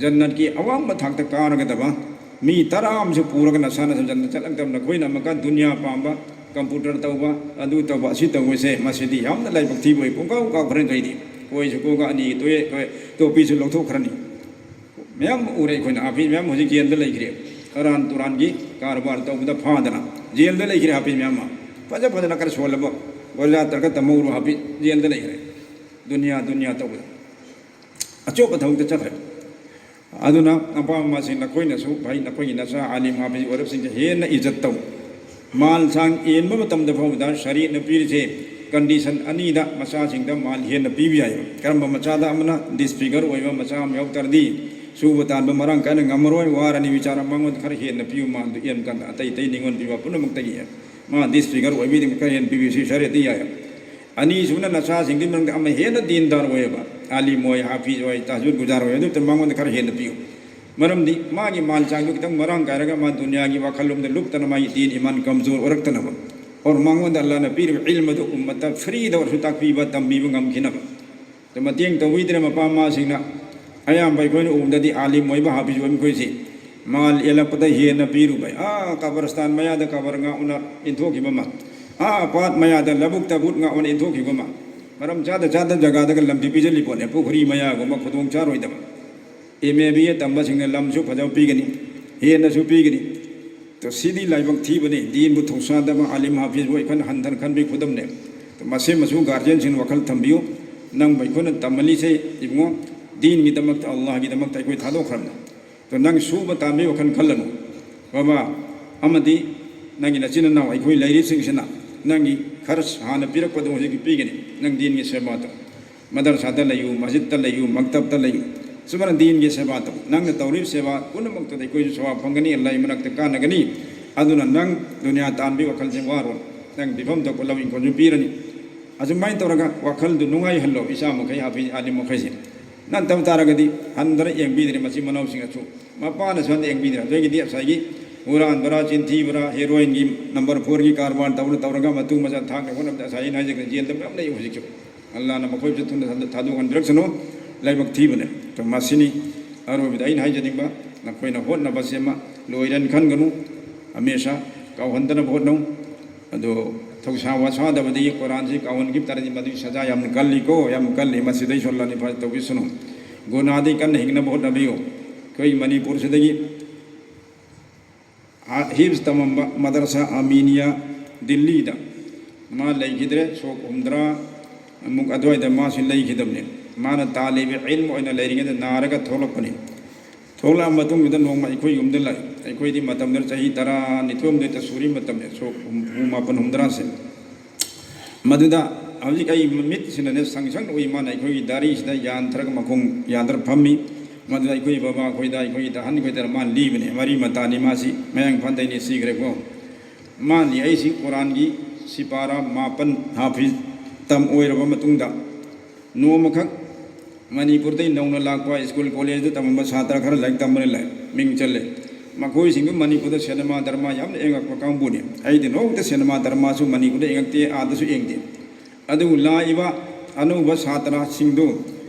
ꯖꯟꯅꯠꯀꯤ ꯑꯋꯥꯡꯕ ꯊꯥꯛꯇ ꯀꯥꯔꯒꯗꯕ ꯃꯤ ꯇꯔꯥ ꯑꯃꯁꯨ ꯄꯨꯔꯒ ꯅꯁꯥꯅ ꯖꯟꯅꯠ ꯆꯠꯂꯛꯇꯕ ꯅꯈꯣꯏꯅ ꯑꯃꯨꯛꯀ ꯗꯨꯅꯤꯌꯥ ꯄꯥꯝꯕ, ꯀꯝꯄ꯭ꯌꯨꯇꯔ ꯇꯧꯕ, ꯑꯗꯨ ꯇꯧꯕ, ꯑꯁꯤ ꯇꯧꯕꯁꯦ, ꯃꯁꯤꯗꯤ ꯌꯥꯝꯅ ꯂꯥꯏꯕꯛ ꯊꯤꯕ ꯑꯣꯏ꯫ ꯄꯨꯡꯀꯥꯎ ꯀꯥꯎꯈ꯭ꯔꯦ ꯅꯈꯣꯏꯗꯤ꯫ ꯀꯣꯏꯁꯨ ꯀꯣꯛꯒ ꯑꯅꯤ ꯇꯣꯛꯑꯦ, ꯇꯣꯛꯑꯦ, ꯇꯣꯄꯤꯁꯨ ꯂꯧꯊꯣꯛꯈ꯭ꯔꯅꯤ꯫ ꯃꯌꯥꯝ ꯎꯔꯦ ꯑꯩꯈꯣꯏꯅ꯫ ꯍꯥꯐꯤꯖ ꯃꯌꯥꯝ ꯍꯧꯖꯤꯛ ꯖꯦꯜꯗ ꯂꯩꯈ꯭ꯔꯦ꯫ ꯑꯔꯥꯟ ꯇꯨꯔꯥꯟꯒꯤ ꯀꯔꯕꯥꯔ ꯇꯧꯕꯗ ꯐꯥꯗꯅ ꯖꯦꯜꯗ ꯂꯩꯈ꯭ꯔꯦ ꯍꯥꯐꯤꯖ ꯃꯌꯥꯝ ꯑꯃ꯫ ꯐꯖ ꯐꯖꯅ ꯈꯔ ꯁꯣꯜꯂꯕ ꯑꯣꯖꯥ ꯇꯔꯒ ꯇꯝꯍꯧꯔꯣ, ꯍꯥꯐꯤꯖ ꯖꯦꯜꯗ ꯂꯩꯈ꯭ꯔꯦ꯫ ꯗꯨꯅꯤꯌꯥ, ꯗꯨꯅꯤꯌꯥ ꯇꯧꯕꯗ꯫ ꯑꯆꯣꯞꯄ ꯊꯕꯛꯇ ꯆꯠꯈ꯭ꯔꯦ꯫ ꯑꯗꯨꯅ ꯃꯄꯥ ꯃꯃꯥꯁꯤꯡ, ꯅꯈꯣꯏꯅꯁꯨ ꯐꯩ, ꯅꯈꯣꯏꯒꯤ ꯅꯆꯥ ꯑꯥꯂꯤꯝ ꯍꯥꯐꯤꯖ ꯑꯣꯏꯔꯛꯁꯤꯡꯁꯦ ꯍꯦꯟꯅ ꯏꯖꯠ ꯇꯧ꯫ ꯃꯥꯜ ꯁꯥꯡ ꯌꯦꯟꯕ ꯃꯇꯝꯗ ꯐꯥꯎꯕꯗ ꯁꯔꯤꯌꯠꯅ ꯄꯤꯔꯤꯁꯦ ꯀꯟꯗꯤꯁꯟ ꯑꯅꯤꯗ ꯃꯆꯥꯁꯤꯡꯗ ꯃꯥꯜ ꯍꯦꯟꯅ ꯄꯤꯕ ꯌꯥꯏ꯫ ꯀꯔꯝꯕ ꯃꯆꯥꯗ ꯑꯃꯅ ꯗꯤꯁꯐꯤꯒꯔ ꯑꯣꯏꯕ ꯃꯆꯥ ꯑꯃ ꯌꯥꯎ ꯇꯥꯔꯗꯤ ꯁꯨꯕ ꯇꯥꯟꯕ ꯃꯔꯥꯡ ꯀꯥꯏꯅ ꯉꯝꯃꯔꯣꯏ, ꯋꯥꯔꯅꯤ ꯕꯤꯆꯥꯔ, ꯃꯉꯣꯟꯗ ꯈꯔ ꯍꯦꯟꯅ ꯄꯤꯌꯨ, ꯃꯥꯜꯗꯨ ꯌꯦꯟ ꯀꯥꯟꯗ ꯑꯇꯩ ꯑꯇꯩ ꯅꯤꯉꯣꯜ ꯄꯤꯕ ꯄꯨꯝꯅꯃꯛꯇꯒꯤ꯫ ꯃꯥ ꯗꯤꯁꯐꯤꯒꯔ ꯑꯣꯏꯕꯩꯗꯤ ꯈꯔ ꯍꯦꯟꯅ ꯄꯤꯕꯁꯤ ꯁꯔꯤꯌꯠꯇ ꯌꯥꯏ꯫ ꯑꯅꯤꯁꯨꯕꯅ ꯅꯆꯥꯁꯤꯡꯗꯨꯒꯤ ꯃꯅꯨꯡꯗ ꯑꯃ ꯍꯦꯟꯅ ꯗꯤꯟꯗꯥꯔ ꯑꯣꯏꯌꯦꯕ, ꯑꯥꯂꯤꯝ ꯑꯣꯏ, ꯍꯥꯐꯤꯖ ꯑꯣꯏ, ꯇꯍꯖꯨꯗ ꯒꯨꯖꯥꯔ ꯑꯣꯏ, ꯑꯗꯨ ꯃꯉꯣꯟꯗ ꯈꯔ ꯍꯦꯟꯅ ꯄꯤꯌꯨ꯫ ꯃꯔꯝꯗꯤ ꯃꯥꯒꯤ ꯃꯥꯜ ꯆꯥꯡꯗꯨ ꯈꯤꯇꯪ ꯃꯔꯥꯡ ꯀꯥꯏꯔꯒ ꯃꯥ ꯗꯨꯅꯤꯌꯥꯒꯤ ꯋꯥꯈꯜꯂꯣꯝꯗ ꯂꯨꯞꯇꯅ ꯃꯥꯒꯤ ꯗꯤꯟ ꯏꯃꯥꯟ ꯀꯝꯖꯣꯔ ꯑꯣꯏꯔꯛꯇꯅꯕ꯫ ꯑꯣꯔ ꯃꯉꯣꯟꯗ ꯑꯜꯂꯥꯍꯅ ꯄꯤꯔꯤꯕ ꯏꯜꯝ ꯑꯗꯨ ꯎꯝꯃꯠꯇ ꯐ꯭ꯔꯤꯗ ꯑꯣꯏꯔꯁꯨ ꯇꯥꯛꯄꯤꯕ ꯇꯝꯕꯤꯕ ꯉꯝꯈꯤꯅꯕ꯫ ꯑꯗꯨ ꯃꯇꯦꯡ ꯇꯧꯕꯤꯗ꯭ꯔꯦ ꯃꯄꯥ ꯃꯃꯥꯁꯤꯡꯅ꯫ ꯑꯌꯥꯝꯕ ꯑꯩꯈꯣꯏꯅ ꯎꯕꯗꯗꯤ ꯑꯥꯂꯤꯝ ꯑꯣꯏꯕ ꯍꯥꯐꯤꯖ ꯑꯣꯏꯕ ꯃꯈꯣꯏꯁꯤ ꯃꯥꯜ ꯌꯦꯜꯂꯛꯄꯗ ꯍꯦꯟꯅ ꯄꯤꯔꯨꯕ꯫ ꯑꯥ ꯀꯕꯔꯁꯇꯥꯟ ꯃꯌꯥꯗ ꯀꯕꯔ ꯉꯥꯛꯎꯅ ꯏꯟꯊꯣꯛꯈꯤꯕ ꯑꯃ, ꯑꯥ ꯄꯥꯠ ꯃꯌꯥꯗ ꯂꯧꯕꯨꯛꯇ ꯕꯨꯠ ꯉꯥꯛꯎꯅ ꯏꯟꯊꯣꯛꯈꯤꯕ ꯑꯃ, ꯃꯔꯝ ꯆꯥꯗ ꯆꯥꯗ ꯖꯒꯥꯗꯒ ꯂꯝꯕꯤ ꯄꯤꯖꯜꯂꯤ ꯄꯣꯠꯅꯦ, ꯄꯨꯈ꯭ꯔꯤ ꯃꯌꯥꯒꯨꯝꯕ ꯈꯨꯗꯣꯡ ꯆꯥꯔꯣꯏꯗꯕ꯫ ꯑꯦꯝ ꯑꯦ ꯕꯤ ꯑꯦ ꯇꯝꯕꯁꯤꯡꯅ ꯂꯝꯁꯨ ꯐꯖꯕ ꯄꯤꯒꯅꯤ, ꯍꯦꯟꯅꯁꯨ ꯄꯤꯒꯅꯤ꯫ ꯑꯗꯣ ꯁꯤꯗꯤ ꯂꯥꯏꯕꯛ ꯊꯤꯕꯅꯤ, ꯗꯤꯟꯕꯨ ꯊꯧꯁꯥꯗꯕ ꯑꯥꯂꯤꯝ ꯍꯥꯐꯤꯖꯕꯨ ꯑꯩꯈꯣꯏꯅ ꯍꯟꯊꯅ ꯈꯟꯕꯒꯤ ꯈꯨꯗꯝꯅꯦ꯫ ꯑꯗꯣ ꯃꯁꯤꯃꯁꯨ ꯒꯥꯔꯖꯤꯌꯟꯁꯤꯡꯅ ꯋꯥꯈꯜ ꯊꯝꯕꯤꯌꯨ꯫ ꯅꯪꯕꯨ ꯑꯩꯈꯣꯏꯅ ꯇꯝꯍꯜꯂꯤꯁꯦ ꯏꯕꯨꯡꯉꯣ, ꯗꯤꯟꯒꯤꯗꯃꯛꯇ, ꯑꯜꯂꯥꯍꯒꯤꯗꯃꯛꯇ ꯑꯩꯈꯣꯏ ꯊꯥꯗꯣꯛꯈ꯭ꯔꯕꯅꯤ꯫ ꯑꯗꯣ ꯅꯪ ꯁꯨꯕ ꯇꯥꯟꯕꯒꯤ ꯋꯥꯈꯜ ꯈꯜꯂꯅꯨ ꯕꯕꯥ, ꯑꯃꯗꯤ ꯅꯪꯒꯤ ꯅꯆꯤꯟ ꯅꯅꯥꯎ ꯑꯩꯈꯣꯏ ꯂꯩꯔꯤꯁꯤꯡꯁꯤꯅ ꯅꯪꯒꯤ ꯈꯔꯁ ꯍꯥꯟꯅ ꯄꯤꯔꯛꯄꯗꯣ ꯍꯧꯖꯤꯛꯇꯤ ꯄꯤꯒꯅꯤ꯫ ꯅꯪ ꯗꯤꯟꯒꯤ ꯁꯦꯕꯥ ꯇꯧ꯫ ꯃꯗꯔꯁꯥꯗ ꯂꯩꯌꯨ, ꯃꯁꯖꯤꯗꯇ ꯂꯩꯌꯨ, ꯃꯛꯇꯕꯇ ꯂꯩꯌꯨ꯫ ꯁꯨꯃꯥꯏꯅ ꯗꯤꯟꯒꯤ ꯁꯦꯕꯥ ꯇꯧ꯫ ꯅꯪꯅ ꯇꯧꯔꯤꯕ ꯁꯦꯕꯥ ꯄꯨꯝꯅꯃꯛꯇꯨꯗ ꯑꯩꯈꯣꯏꯁꯨ ꯁꯋꯥꯕ ꯐꯪꯒꯅꯤ, ꯑꯜꯂꯥꯍꯒꯤ ꯃꯅꯥꯛꯇ ꯀꯥꯟꯅꯒꯅꯤ꯫ ꯑꯗꯨꯅ ꯅꯪ ꯗꯨꯅꯤꯌꯥ ꯇꯥꯟꯕꯒꯤ ꯋꯥꯈꯜꯁꯦ ꯋꯥꯔꯣꯏ꯫ ꯅꯪ ꯄꯤꯐꯝ ꯊꯣꯛꯄ ꯂꯧ ꯏꯪꯈꯣꯜꯁꯨ ꯄꯤꯔꯅꯤ꯫ ꯑꯁꯨꯃꯥꯏꯅ ꯇꯧꯔꯒ ꯋꯥꯈꯜꯗꯨ ꯅꯨꯡꯉꯥꯏꯍꯜꯂꯣ ꯏꯆꯥ ꯃꯈꯩ, ꯍꯥꯐꯤꯖ ꯑꯥꯂꯤꯝ ꯃꯈꯩꯁꯦ꯫ ꯅꯠꯇꯕ ꯇꯥꯔꯒꯗꯤ ꯍꯟꯗꯅ ꯌꯦꯡꯕꯤꯗ꯭ꯔꯦ ꯃꯆꯤꯟ ꯃꯅꯥꯎꯁꯤꯡꯅꯁꯨ꯫ ꯃꯄꯥꯅꯁꯨ ꯍꯟꯗ ꯌꯦꯡꯕꯤꯗ꯭ꯔꯦ꯫ ꯑꯗꯨꯗꯒꯤꯗꯤ ꯉꯁꯥꯏꯒꯤ ꯍꯨꯔꯥꯟꯕꯔꯥ, ꯆꯤꯟꯊꯤꯕꯔꯥ, ꯍꯦꯔꯣꯏꯟꯒꯤ ꯅꯝꯕꯔ ꯐꯣꯔꯒꯤ ꯀꯔꯕꯥꯔ ꯇꯧꯔ ꯇꯧꯔꯒ ꯃꯇꯨ ꯃꯆꯥ ꯊꯥꯛꯅ ꯍꯣꯠꯅꯕꯗ ꯉꯁꯥꯏ ꯑꯩꯅ ꯍꯥꯏꯖꯈ꯭ꯔꯦ, ꯖꯦꯜꯗ ꯃꯌꯥꯝ ꯂꯩ ꯍꯧꯖꯤꯛꯁꯨ꯫ ꯑꯜꯂꯥꯅ ꯃꯈꯣꯏꯁꯨ ꯊꯨꯅ ꯊꯥꯗꯣꯛꯍꯟꯕꯤꯔꯛꯁꯅꯨ꯫ ꯂꯥꯏꯕꯛ ꯊꯤꯕꯅꯦ꯫ ꯑꯗꯣ ꯃꯁꯤꯅꯤ ꯑꯔꯣꯏꯕꯗ ꯑꯩꯅ ꯍꯥꯏꯖꯅꯤꯡꯕ꯫ ꯅꯈꯣꯏꯅ ꯍꯣꯠꯅꯕꯁꯦ ꯑꯃ ꯂꯣꯏꯔꯦꯅ ꯈꯟꯒꯅꯨ꯫ ꯍꯃꯦꯁꯥ ꯀꯥꯎꯍꯟꯗꯅꯕ ꯍꯣꯠꯅꯧ꯫ ꯑꯗꯣ ꯊꯧꯁꯥ ꯋꯥꯁꯥꯗꯕꯗꯒꯤ ꯀꯨꯔꯥꯟꯁꯤ ꯀꯥꯎꯍꯟꯈꯤꯕ ꯇꯥꯔꯗꯤ ꯃꯗꯨꯒꯤ ꯁꯖꯥ ꯌꯥꯝꯅ ꯀꯜꯂꯤꯀꯣ, ꯌꯥꯝ ꯀꯜꯂꯤ꯫ ꯃꯁꯤꯗꯩꯁꯨ ꯑꯜꯂꯥꯅ ꯍꯤꯐꯥꯖꯠ ꯇꯧꯕꯤꯁꯅꯨ꯫ ꯒꯨꯅꯥꯗꯒꯤ ꯀꯟꯅ ꯍꯤꯡꯅꯕ ꯍꯣꯠꯅꯕꯤꯌꯨ꯫ ꯑꯩꯈꯣꯏ ꯃꯅꯤꯄꯨꯔꯁꯤꯗꯒꯤ ꯍꯤꯐꯖ ꯇꯝꯃꯝꯕ ꯃꯗꯔꯁꯥ ꯑꯃꯤꯅꯤꯌꯥ ꯗꯤꯜꯂꯤꯗ ꯃꯥ ꯂꯩꯈꯤꯗ꯭ꯔꯦ꯫ ꯁꯣꯛ ꯍꯨꯝꯗ꯭ꯔꯥ ꯑꯃꯨꯛ ꯑꯗꯨꯋꯥꯏꯗ ꯃꯥꯁꯤ ꯂꯩꯈꯤꯗꯕꯅꯤ꯫ ꯃꯥꯅ ꯇꯥꯂꯤꯕ ꯏꯜꯃ ꯑꯣꯏꯅ ꯂꯩꯔꯤꯉꯩꯗ ꯅꯥꯔꯒ ꯊꯣꯛꯂꯛꯄꯅꯤ꯫ ꯊꯣꯛꯂꯛꯑ ꯃꯇꯨꯡꯗꯨꯗ ꯅꯣꯡꯃ ꯑꯩꯈꯣꯏ ꯌꯨꯝꯗ ꯂꯥꯛꯏ꯫ ꯑꯩꯈꯣꯏꯗꯤ ꯃꯇꯝꯗꯨꯗ ꯆꯍꯤ ꯇꯔꯥꯅꯤꯊꯣꯏ ꯍꯨꯝꯗꯣꯏꯇ ꯁꯨꯔꯤ ꯃꯇꯝꯅꯤ, ꯁꯣꯛ ꯍꯨꯝꯐꯨ ꯃꯥꯄꯟ ꯍꯨꯝꯗ꯭ꯔꯥꯁꯦ꯫ ꯃꯗꯨꯗ ꯍꯧꯖꯤꯛ ꯑꯩ ꯃꯤꯠꯁꯤꯅꯅꯦ ꯁꯪ ꯁꯪꯅ ꯎꯏ꯫ ꯃꯥꯅ ꯑꯩꯈꯣꯏꯒꯤ ꯗꯥꯔꯤꯁꯤꯗ ꯌꯥꯟꯊꯔꯒ ꯃꯈꯣꯡ ꯌꯥꯟꯊꯔ ꯐꯝꯃꯤ꯫ ꯃꯗꯨꯗ ꯑꯩꯈꯣꯏ ꯕꯕꯥ ꯑꯩꯈꯣꯏꯗ, ꯑꯩꯈꯣꯏꯒꯤ ꯑꯍꯟ ꯑꯩꯈꯣꯏꯗ ꯃꯥꯅ ꯂꯤꯕꯅꯦ꯫ ꯃꯔꯤ ꯃꯇꯥꯅꯤ ꯃꯥꯁꯤ, ꯃꯌꯥꯡ ꯏꯝꯐꯥꯜꯗꯩꯅꯦ, ꯁꯤꯈ꯭ꯔꯦꯀꯣ꯫ ꯃꯥꯅꯤ ꯑꯩꯁꯤ ꯀꯨꯔꯥꯟꯒꯤ ꯁꯤꯄꯥꯔꯥ ꯃꯥꯄꯟ ꯍꯥꯐꯤꯖ ꯇꯝ ꯑꯣꯏꯔꯕ ꯃꯇꯨꯡꯗ ꯅꯣꯡꯃꯈꯛ ꯃꯅꯤꯄꯨꯔꯗꯩ ꯅꯧꯅ ꯂꯥꯛꯄ ꯁ꯭ꯀꯨꯜ ꯀꯣꯂꯦꯖꯇ ꯇꯝꯃꯝꯕ ꯁꯥꯇ꯭ꯔ ꯈꯔ ꯂꯥꯏꯔꯤꯛ ꯇꯝꯕꯅ ꯂꯥꯛꯑꯦ, ꯃꯤꯡ ꯆꯜꯂꯦ꯫ ꯃꯈꯣꯏꯁꯤꯡꯗꯨ ꯃꯅꯤꯄꯨꯔꯗ ꯁꯤꯅꯦꯃꯥ ꯗꯔꯃꯥ ꯌꯥꯝꯅ ꯌꯦꯡꯉꯛꯄ ꯀꯥꯡꯕꯨꯅꯤ꯫ ꯑꯩꯗꯤ ꯅꯣꯡꯃꯇ ꯁꯤꯅꯦꯃꯥ ꯗꯔꯃꯥꯁꯨ ꯃꯅꯤꯄꯨꯔꯗ ꯌꯦꯡꯉꯛꯇꯦ, ꯑꯥꯗꯁꯨ ꯌꯦꯡꯗꯦ꯫ ꯑꯗꯨꯕꯨ ꯂꯥꯛꯏꯕ ꯑꯅꯧꯕ ꯁꯥꯇ꯭ꯔꯁꯤꯡꯗꯨ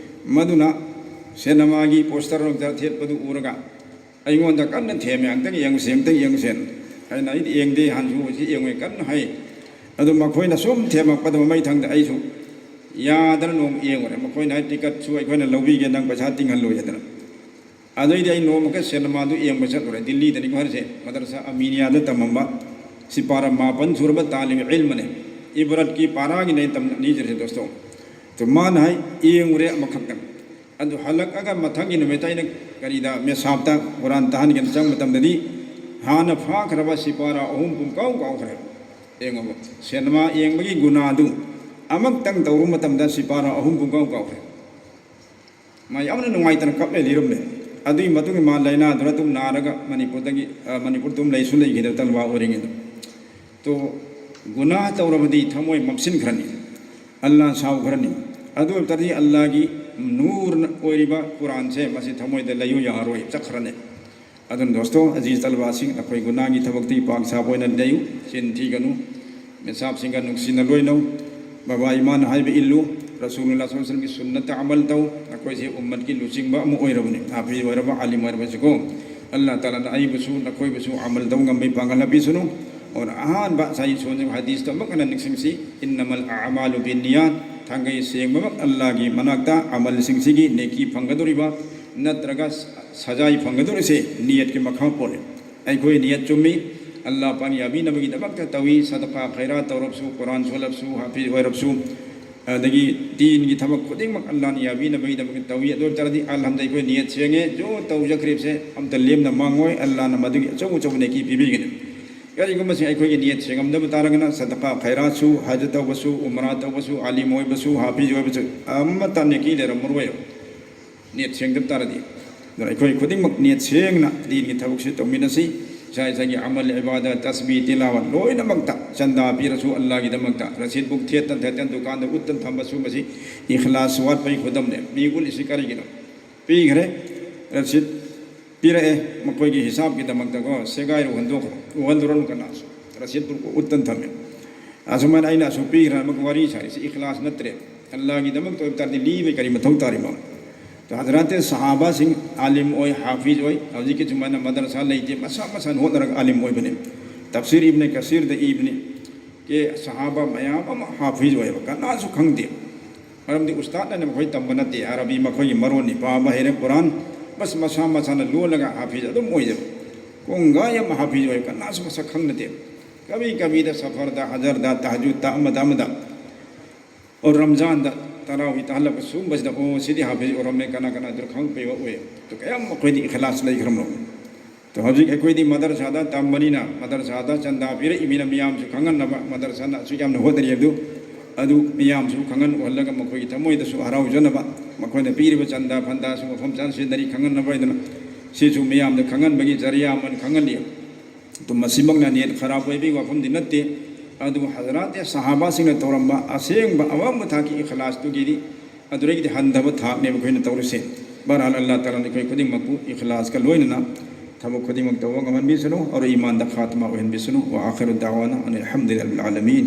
ꯃꯗꯨꯅ ꯁꯤꯅꯦꯃꯥꯒꯤ ꯄꯣꯁꯇꯔ ꯅꯨꯡꯇꯔ ꯊꯦꯠꯄꯗꯨ ꯎꯔꯒ ꯑꯩꯉꯣꯟꯗ ꯀꯟꯅ ꯊꯦꯝꯃꯦ, "ꯑꯝꯇꯪ ꯌꯦꯡꯉꯨꯁꯦ, ꯑꯝꯇꯪ ꯌꯦꯡꯉꯨꯁꯦꯅ"꯫ ꯑꯩꯅ, "ꯑꯩꯗꯤ ꯌꯦꯡꯗꯦ, ꯍꯥꯟꯁꯨ ꯍꯧꯖꯤꯛ ꯌꯦꯡꯉꯣꯏ" ꯀꯟꯅ ꯍꯥꯏ꯫ ꯑꯗꯨ ꯃꯈꯣꯏꯅ ꯁꯨꯝ ꯊꯦꯝꯃꯛꯄꯗ ꯃꯃꯩ ꯊꯪꯗ ꯑꯩꯁꯨ ꯌꯥꯗꯅ ꯅꯣꯡꯃ ꯌꯦꯡꯉꯨꯔꯦ꯫ ꯃꯈꯣꯏꯅ ꯍꯥꯏ, "ꯇꯤꯀꯠꯁꯨ ꯑꯩꯈꯣꯏꯅ ꯂꯧꯕꯤꯒꯦ, ꯅꯪ ꯄꯩꯁꯥ ꯇꯤꯡꯍꯜꯂꯣꯏ" ꯍꯥꯏꯗꯅ꯫ ꯑꯗꯩꯗꯤ ꯑꯩ ꯅꯣꯡꯃꯈꯛ ꯁꯤꯅꯦꯃꯥꯗꯨ ꯌꯦꯡꯕ ꯆꯠꯂꯨꯔꯦ꯫ ꯗꯤꯜꯂꯤꯗꯅꯤꯀꯣ ꯍꯥꯏꯔꯤꯁꯦ, ꯃꯗꯔꯁꯥ ꯑꯃꯤꯅꯤꯌꯥꯗ ꯇꯝꯃꯝꯕ ꯁꯤꯄꯥꯔꯥ ꯃꯥꯄꯟ ꯁꯨꯔꯕ ꯇꯥꯂꯤꯕ ꯏꯜꯃꯅꯦ꯫ ꯏꯕꯔꯠꯀꯤ ꯄꯥꯔꯥꯒꯤꯅꯦ ꯑꯩꯅ ꯇꯝꯅꯤꯖꯔꯤꯁꯦ ꯗꯣꯁꯇꯣ꯫ ꯑꯗꯨ ꯃꯥꯅ ꯍꯥꯏ, "ꯌꯦꯡꯉꯨꯔꯦ ꯑꯃꯈꯛꯇꯪ"꯫ ꯑꯗꯨ ꯍꯜꯂꯛꯑꯒ ꯃꯊꯪꯒꯤ ꯅꯨꯃꯤꯠꯇ ꯑꯩꯅ ꯀꯔꯤꯗ, ꯃꯦꯁꯥꯞꯇ ꯀꯨꯔꯥꯟ ꯇꯥꯍꯟꯒꯦꯅ ꯆꯪꯕ ꯃꯇꯝꯗꯗꯤ ꯍꯥꯟꯅ ꯐꯥꯈ꯭ꯔꯕ ꯁꯤꯄꯥꯔꯥ ꯑꯍꯨꯝ ꯄꯨꯝꯀꯥꯎ ꯀꯥꯎꯈ꯭ꯔꯦ꯫ ꯌꯦꯡꯉꯣꯕ, ꯁꯤꯅꯦꯃꯥ ꯌꯦꯡꯕꯒꯤ ꯒꯨꯅꯥꯗꯨ ꯑꯃꯨꯛꯇꯪ ꯇꯧꯔꯨ ꯃꯇꯝꯗ ꯁꯤꯄꯥꯔꯥ ꯑꯍꯨꯝ ꯄꯨꯝꯀꯥꯎ ꯀꯥꯎꯈ꯭ꯔꯦ꯫ ꯃꯥ ꯌꯥꯝꯅ ꯅꯨꯡꯉꯥꯏꯇꯅ ꯀꯞꯂꯦ ꯂꯤꯔꯝꯂꯦ꯫ ꯑꯗꯨꯒꯤ ꯃꯇꯨꯡꯗ ꯃꯥ ꯂꯥꯏꯅꯥꯗꯨꯅ ꯑꯗꯨꯝ ꯅꯥꯔꯒ ꯃꯅꯤꯄꯨꯔꯗꯒꯤ, ꯑ, ꯃꯅꯤꯄꯨꯔꯗ ꯑꯗꯨꯝ ꯂꯩꯁꯨ ꯂꯩꯈꯤꯗ꯭ꯔꯦ, ꯇꯂꯕꯥ ꯑꯣꯏꯔꯤꯉꯩꯗ꯫ ꯇꯣ, ꯒꯨꯅꯥ ꯇꯧꯔꯕꯗꯤ ꯊꯃꯣꯏ ꯃꯝꯁꯤꯟꯈ꯭ꯔꯅꯤ, ꯑꯜꯂꯥ ꯁꯥꯎꯈ꯭ꯔꯅꯤ꯫ ꯑꯗꯨ ꯑꯣꯏꯕ ꯇꯥꯔꯗꯤ ꯑꯜꯂꯥꯒꯤ ꯅꯨꯔ ꯑꯣꯏꯔꯤꯕ ꯀꯨꯔꯥꯟꯁꯦ ꯃꯁꯤ ꯊꯃꯣꯏꯗ ꯂꯩꯌꯨ ꯌꯥꯔꯣꯏ, ꯆꯠꯈ꯭ꯔꯅꯤ꯫ ꯑꯗꯨꯅ ꯗꯣꯁꯇꯣ, ꯑꯖꯤꯖ ꯇꯂꯕꯥꯁꯤꯡ, ꯅꯈꯣꯏ ꯒꯨꯅꯥꯒꯤ ꯊꯕꯛꯇꯒꯤ ꯄꯥꯛ ꯁꯥꯕ ꯑꯣꯏꯅ ꯂꯩꯌꯨ, ꯆꯤꯟ ꯊꯤꯒꯅꯨ꯫ ꯃꯤꯁꯥꯞꯁꯤꯡꯒ ꯅꯨꯡꯁꯤꯅ ꯂꯣꯏꯅꯧ꯫ ꯕꯕꯥ ꯏꯃꯥꯅ ꯍꯥꯏꯕ ꯏꯜꯂꯨ꯫ ꯔꯁꯨꯂꯨꯜꯂꯥꯍ ꯁꯜꯂꯜꯂꯥꯍꯨ ꯑꯂꯩꯍꯤ ꯋꯁꯜꯂꯝꯒꯤ ꯁꯨꯟꯅꯠꯇ ꯑꯃꯜ ꯇꯧ꯫ ꯅꯈꯣꯏꯁꯦ ꯎꯝꯃꯠꯀꯤ ꯂꯨꯆꯤꯡꯕ ꯑꯃ ꯑꯣꯏꯔꯕꯅꯤ꯫ ꯍꯥꯐꯤꯖ ꯑꯣꯏꯔꯕ, ꯑꯥꯂꯤꯝ ꯑꯣꯏꯔꯕꯁꯤꯀꯣ, ꯑꯜꯂꯥꯍ ꯇꯥꯂꯥꯅ ꯑꯩꯕꯨꯁꯨ ꯅꯈꯣꯏꯕꯨꯁꯨ ꯑꯃꯜ ꯇꯧ ꯉꯝꯕꯒꯤ ꯄꯥꯡꯒꯜ ꯍꯥꯞꯄꯤꯁꯅꯨ꯫ ꯑꯗꯨꯅ ꯑꯍꯥꯟꯕ ꯉꯁꯥꯏ ꯁꯣꯟꯖꯕ ꯍꯗꯤꯁꯇꯨ ꯑꯃꯨꯛ ꯍꯟꯅ ꯅꯤꯡꯁꯤꯡꯁꯤ, "ꯏꯟꯅꯃꯜ ꯑꯑꯃꯥꯂꯨ ꯕꯤꯟꯅꯤꯌꯥꯠ", ꯊꯥꯡꯒꯩ ꯁꯦꯡꯕꯃꯛ ꯑꯜꯂꯥꯍꯒꯤ ꯃꯅꯥꯛꯇ ꯑꯃꯜꯁꯤꯡꯁꯤꯒꯤ ꯅꯦꯀꯤ ꯐꯪꯒꯗꯧꯔꯤꯕ ꯅꯠꯇ꯭ꯔꯒ ꯁꯖꯥꯏ ꯐꯪꯒꯗꯧꯔꯤꯁꯦ ꯅꯤꯌꯠꯀꯤ ꯃꯈꯥ ꯄꯣꯜꯂꯤ꯫ ꯑꯩꯈꯣꯏ ꯅꯤꯌꯠ ꯆꯨꯝꯃꯤ, ꯑꯜꯂꯥꯍ ꯄꯥꯛꯅ ꯌꯥꯕꯤꯅꯕꯒꯤꯗꯃꯛꯇ ꯇꯧꯏ꯫ ꯁꯗꯀꯥ ꯈꯩꯔꯥꯠ ꯇꯧꯔꯕꯁꯨ, ꯀꯨꯔꯥꯟ ꯁꯣꯜꯂꯕꯁꯨ, ꯍꯥꯐꯤꯖ ꯑꯣꯏꯔꯕꯁꯨ, ꯑꯗꯒꯤ ꯗꯤꯟꯒꯤ ꯊꯕꯛ ꯈꯨꯗꯤꯡꯃꯛ ꯑꯜꯂꯥꯍꯅ ꯌꯥꯕꯤꯅꯕꯒꯤꯗꯃꯛꯇ ꯇꯧꯏ꯫ ꯑꯗꯨ ꯑꯣꯏꯕ ꯇꯥꯔꯗꯤ ꯑꯜꯍꯝꯗ ꯑꯩꯈꯣꯏ ꯅꯤꯌꯠ ꯁꯦꯡꯉꯦ, ꯖꯣ ꯇꯧꯖꯈ꯭ꯔꯤꯕꯁꯦ ꯑꯝꯇ ꯂꯦꯝꯅ ꯃꯥꯡꯉꯣꯏ꯫ ꯑꯜꯂꯥꯍꯅ ꯃꯗꯨꯒꯤ ꯑꯆꯧ ꯑꯆꯧꯕ ꯅꯦꯀꯤ ꯄꯤꯕꯤꯒꯅꯤ꯫ ꯀꯔꯤꯒꯨꯝꯕ ꯁꯤ ꯑꯩꯈꯣꯏꯒꯤ ꯅꯤꯌꯠ ꯁꯦꯡꯉꯝꯗꯕ ꯇꯥꯔꯒꯅ ꯁꯗꯀꯥ ꯈꯩꯔꯥꯠꯁꯨ, ꯍꯖ ꯇꯧꯕꯁꯨ, ꯎꯃꯔꯥ ꯇꯧꯕꯁꯨ, ꯑꯥꯂꯤꯝ ꯑꯣꯏꯕꯁꯨ, ꯑꯃꯠꯇ ꯅꯦꯀꯤ ꯂꯩꯔꯝꯃꯔꯣꯏ꯫ ꯅꯤꯌꯠ ꯁꯦꯡꯗꯕ ꯇꯥꯔꯗꯤ꯫ ꯑꯗꯨꯅ ꯑꯩꯈꯣꯏ ꯈꯨꯗꯤꯡꯃꯛ ꯅꯤꯌꯠ ꯁꯦꯡꯅ ꯗꯤꯟꯒꯤ ꯊꯕꯛꯁꯤ ꯇꯧꯃꯤꯟꯅꯁꯤ꯫ ꯏꯁꯥ ꯏꯁꯥꯒꯤ ꯑꯃꯜ, ꯏꯕꯥꯗꯠ, ꯇꯁꯕꯤꯍ, ꯇꯤꯂꯥꯋꯠ ꯂꯣꯏꯅꯃꯛꯇ ꯆꯟꯗꯥ ꯄꯤꯔꯁꯨ ꯑꯜꯂꯥꯍꯒꯤꯗꯃꯛꯇ, ꯔꯁꯤꯗ ꯕꯨꯛ ꯊꯦꯠꯇꯅ ꯊꯦꯠꯇꯅ ꯗꯨꯀꯥꯟꯗ ꯎꯠꯇꯅ ꯊꯝꯕ ꯁꯨꯝꯕꯁꯤ ꯏꯈꯂꯥꯁ ꯋꯥꯠꯄꯒꯤ ꯈꯨꯗꯝꯅꯦ꯫ ꯃꯤ ꯎꯠꯂꯤꯁꯤ ꯀꯔꯤꯒꯤꯅꯣ? ꯄꯤꯈ꯭ꯔꯦ, ꯔꯁꯤꯗ ꯄꯤꯔꯛꯑꯦ, ꯃꯈꯣꯏꯒꯤ ꯍꯤꯁꯥꯕꯀꯤꯗꯃꯛꯇꯀꯣ, ꯁꯦꯒꯥꯏꯔꯨ ꯍꯟꯗꯣꯛꯈ꯭ꯔꯣ, ꯎꯍꯜꯂꯨꯔꯅꯨ ꯀꯅꯥꯁꯨ꯫ ꯔꯁꯤꯗ ꯎꯠꯇꯅ ꯊꯝꯃꯦ꯫ ꯑꯁꯨꯃꯥꯏꯅ ꯑꯩꯅ ꯑꯁꯨꯛ ꯄꯤꯈ꯭ꯔꯦ, ꯑꯃꯨꯛ ꯋꯥꯔꯤ ꯁꯥꯔꯤꯁꯤ ꯏꯈꯂꯥꯁ ꯅꯠꯇ꯭ꯔꯦ꯫ ꯑꯜꯂꯥꯍꯒꯤꯗꯃꯛꯇ ꯑꯣꯏꯕ ꯇꯥꯔꯗꯤ ꯂꯤꯕꯩ ꯀꯔꯤ ꯃꯊꯧ ꯇꯥꯔꯤꯕ? ꯑꯗꯣ ꯍꯖꯔꯥꯠꯇꯤ ꯁꯍꯥꯕꯥꯁꯤꯡ ꯑꯥꯂꯤꯝ ꯑꯣꯏ, ꯍꯥꯐꯤꯖ ꯑꯣꯏ, ꯍꯧꯖꯤꯛꯀꯤ ꯁꯨꯃꯥꯏꯅ ꯃꯗꯔꯁꯥ ꯂꯩꯇꯦ, ꯃꯁꯥ ꯃꯁꯥꯅ ꯍꯣꯠꯅꯔꯒ ꯑꯥꯂꯤꯝ ꯑꯣꯏꯕꯅꯤ꯫ ꯇꯐꯁꯤꯔ ꯏꯕꯅ ꯀꯁꯤꯔꯗ ꯏꯕꯅꯤ, ꯀꯦ ꯁꯍꯥꯕꯥ ꯃꯌꯥꯝ ꯑꯃ ꯍꯥꯐꯤꯖ ꯑꯣꯏꯕ ꯀꯅꯥꯁꯨ ꯈꯪꯗꯦ꯫ ꯃꯔꯝꯗꯤ ꯎꯁꯇꯥꯗꯅ ꯃꯈꯣꯏ ꯇꯝꯕ ꯅꯠꯇꯦ, ꯑꯔꯕꯤ ꯃꯈꯣꯏꯒꯤ ꯃꯔꯣꯟꯅꯤ, ꯄꯥꯕ ꯍꯩꯔꯦ ꯀꯨꯔꯥꯟ, ꯕꯁ ꯃꯁꯥ ꯃꯁꯥꯅ ꯂꯣꯜꯂꯒ ꯍꯥꯐꯤꯖ ꯑꯗꯨꯝ ꯑꯣꯏꯖꯕ꯫ ꯀꯣꯡꯒꯥꯏ ꯑꯃ ꯍꯥꯐꯤꯖ ꯑꯣꯏꯕ ꯀꯅꯥꯁꯨ ꯃꯁꯛ ꯈꯪꯅꯗꯦ꯫ ꯀꯕꯤ ꯀꯕꯤꯗ ꯁꯐꯔꯗ, ꯍꯖꯔꯗ, ꯇꯍꯖꯨꯗꯇ, ꯑꯃꯗ ꯑꯃꯗ ꯑꯣ, ꯔꯝꯖꯥꯟꯗ ꯇꯔꯥꯋꯤ ꯇꯥꯍꯜꯂꯛꯄ ꯁꯤꯒꯨꯝꯕꯁꯤꯗ, ꯑꯣ, ꯁꯤꯗꯤ ꯍꯥꯐꯤꯖ ꯑꯣꯏꯔꯝꯃꯦ, ꯀꯅꯥ ꯀꯅꯥ ꯑꯗꯨ ꯈꯪꯉꯛꯄꯩ ꯋꯥ ꯑꯣꯏ꯫ ꯑꯗꯨ ꯀꯌꯥꯝ ꯑꯩꯈꯣꯏꯗꯤ ꯏꯈꯂꯥꯁ ꯂꯩꯈ꯭ꯔꯕꯅꯣ? ꯑꯗꯣ ꯍꯧꯖꯤꯛ ꯑꯩꯈꯣꯏꯗꯤ ꯃꯗꯔꯁꯥꯗ ꯇꯝꯕꯅꯤꯅ, ꯃꯗꯔꯁꯥꯗ ꯆꯟꯗꯥ ꯄꯤꯔꯛꯏꯃꯤꯅ ꯃꯤꯌꯥꯝꯁꯨ ꯈꯪꯍꯟꯅꯕ, ꯃꯗꯔꯁꯥꯅ ꯑꯁꯨꯛ ꯌꯥꯝꯅ ꯍꯣꯠꯅꯔꯤ ꯑꯗꯨ, ꯑꯗꯨ ꯃꯤꯌꯥꯝꯁꯨ ꯈꯪꯍꯟ ꯎꯍꯜꯂꯒ ꯃꯈꯣꯏꯒꯤ ꯊꯃꯣꯏꯗꯁꯨ ꯍꯔꯥꯎꯖꯅꯕ, ꯃꯈꯣꯏꯅ ꯄꯤꯔꯤꯕ ꯆꯟꯗꯥ ꯐꯟꯗꯥꯁꯨ ꯃꯐꯝ ꯆꯥꯅ ꯁꯤꯖꯤꯟꯅꯔꯤ ꯈꯪꯍꯟꯅꯕ ꯍꯥꯏꯗꯅ, ꯁꯤꯁꯨ ꯃꯤꯌꯥꯝꯗ ꯈꯪꯍꯟꯕꯒꯤ ꯖꯔꯤꯌꯥ ꯑꯃꯅ ꯈꯪꯍꯜꯂꯤ꯫ ꯑꯗꯨ ꯃꯁꯤꯃꯛꯅ ꯅꯤꯌꯠ ꯈꯔꯥꯕ ꯑꯣꯏꯕꯒꯤ ꯋꯥꯐꯝꯗꯤ ꯅꯠꯇꯦ꯫ ꯑꯗꯨꯕꯨ ꯍꯖꯔꯥꯠ ꯁꯍꯥꯕꯥꯁꯤꯡꯅ ꯇꯧꯔꯝꯕ ꯑꯁꯦꯡꯕ ꯑꯋꯥꯡꯕ ꯊꯥꯛꯀꯤ ꯏꯈꯂꯥꯁꯇꯨꯒꯤꯗꯤ ꯑꯗꯨꯗꯒꯤꯗꯤ ꯍꯟꯊꯕ ꯊꯥꯛꯅꯦꯕ ꯑꯩꯈꯣꯏꯅ ꯇꯧꯔꯤꯁꯦ꯫ ꯕꯍꯔꯍꯥꯜ, ꯑꯜꯂꯥꯍ ꯇꯥꯂꯥꯅ ꯑꯩꯈꯣꯏ ꯈꯨꯗꯤꯡꯃꯛꯄꯨ ꯏꯈꯂꯥꯁꯀ ꯂꯣꯏꯅꯅ ꯊꯕꯛ ꯈꯨꯗꯤꯡꯃꯛ ꯇꯧꯕ ꯉꯝꯍꯟꯕꯤꯁꯅꯨ, ꯑꯔꯣꯏ ꯏꯃꯥꯟꯗ ꯈꯥꯇꯃꯥ ꯑꯣꯏꯍꯟꯕꯤꯁꯅꯨ꯫ ꯋꯥ ꯑꯥꯈꯤꯔꯨ ꯗꯥꯋꯥꯅꯥ ꯑꯅꯤꯜ ꯍꯝꯗꯨꯂꯤꯜꯂꯥꯍꯤ ꯔꯕꯤꯜ ꯑꯥꯂꯃꯤꯟ꯫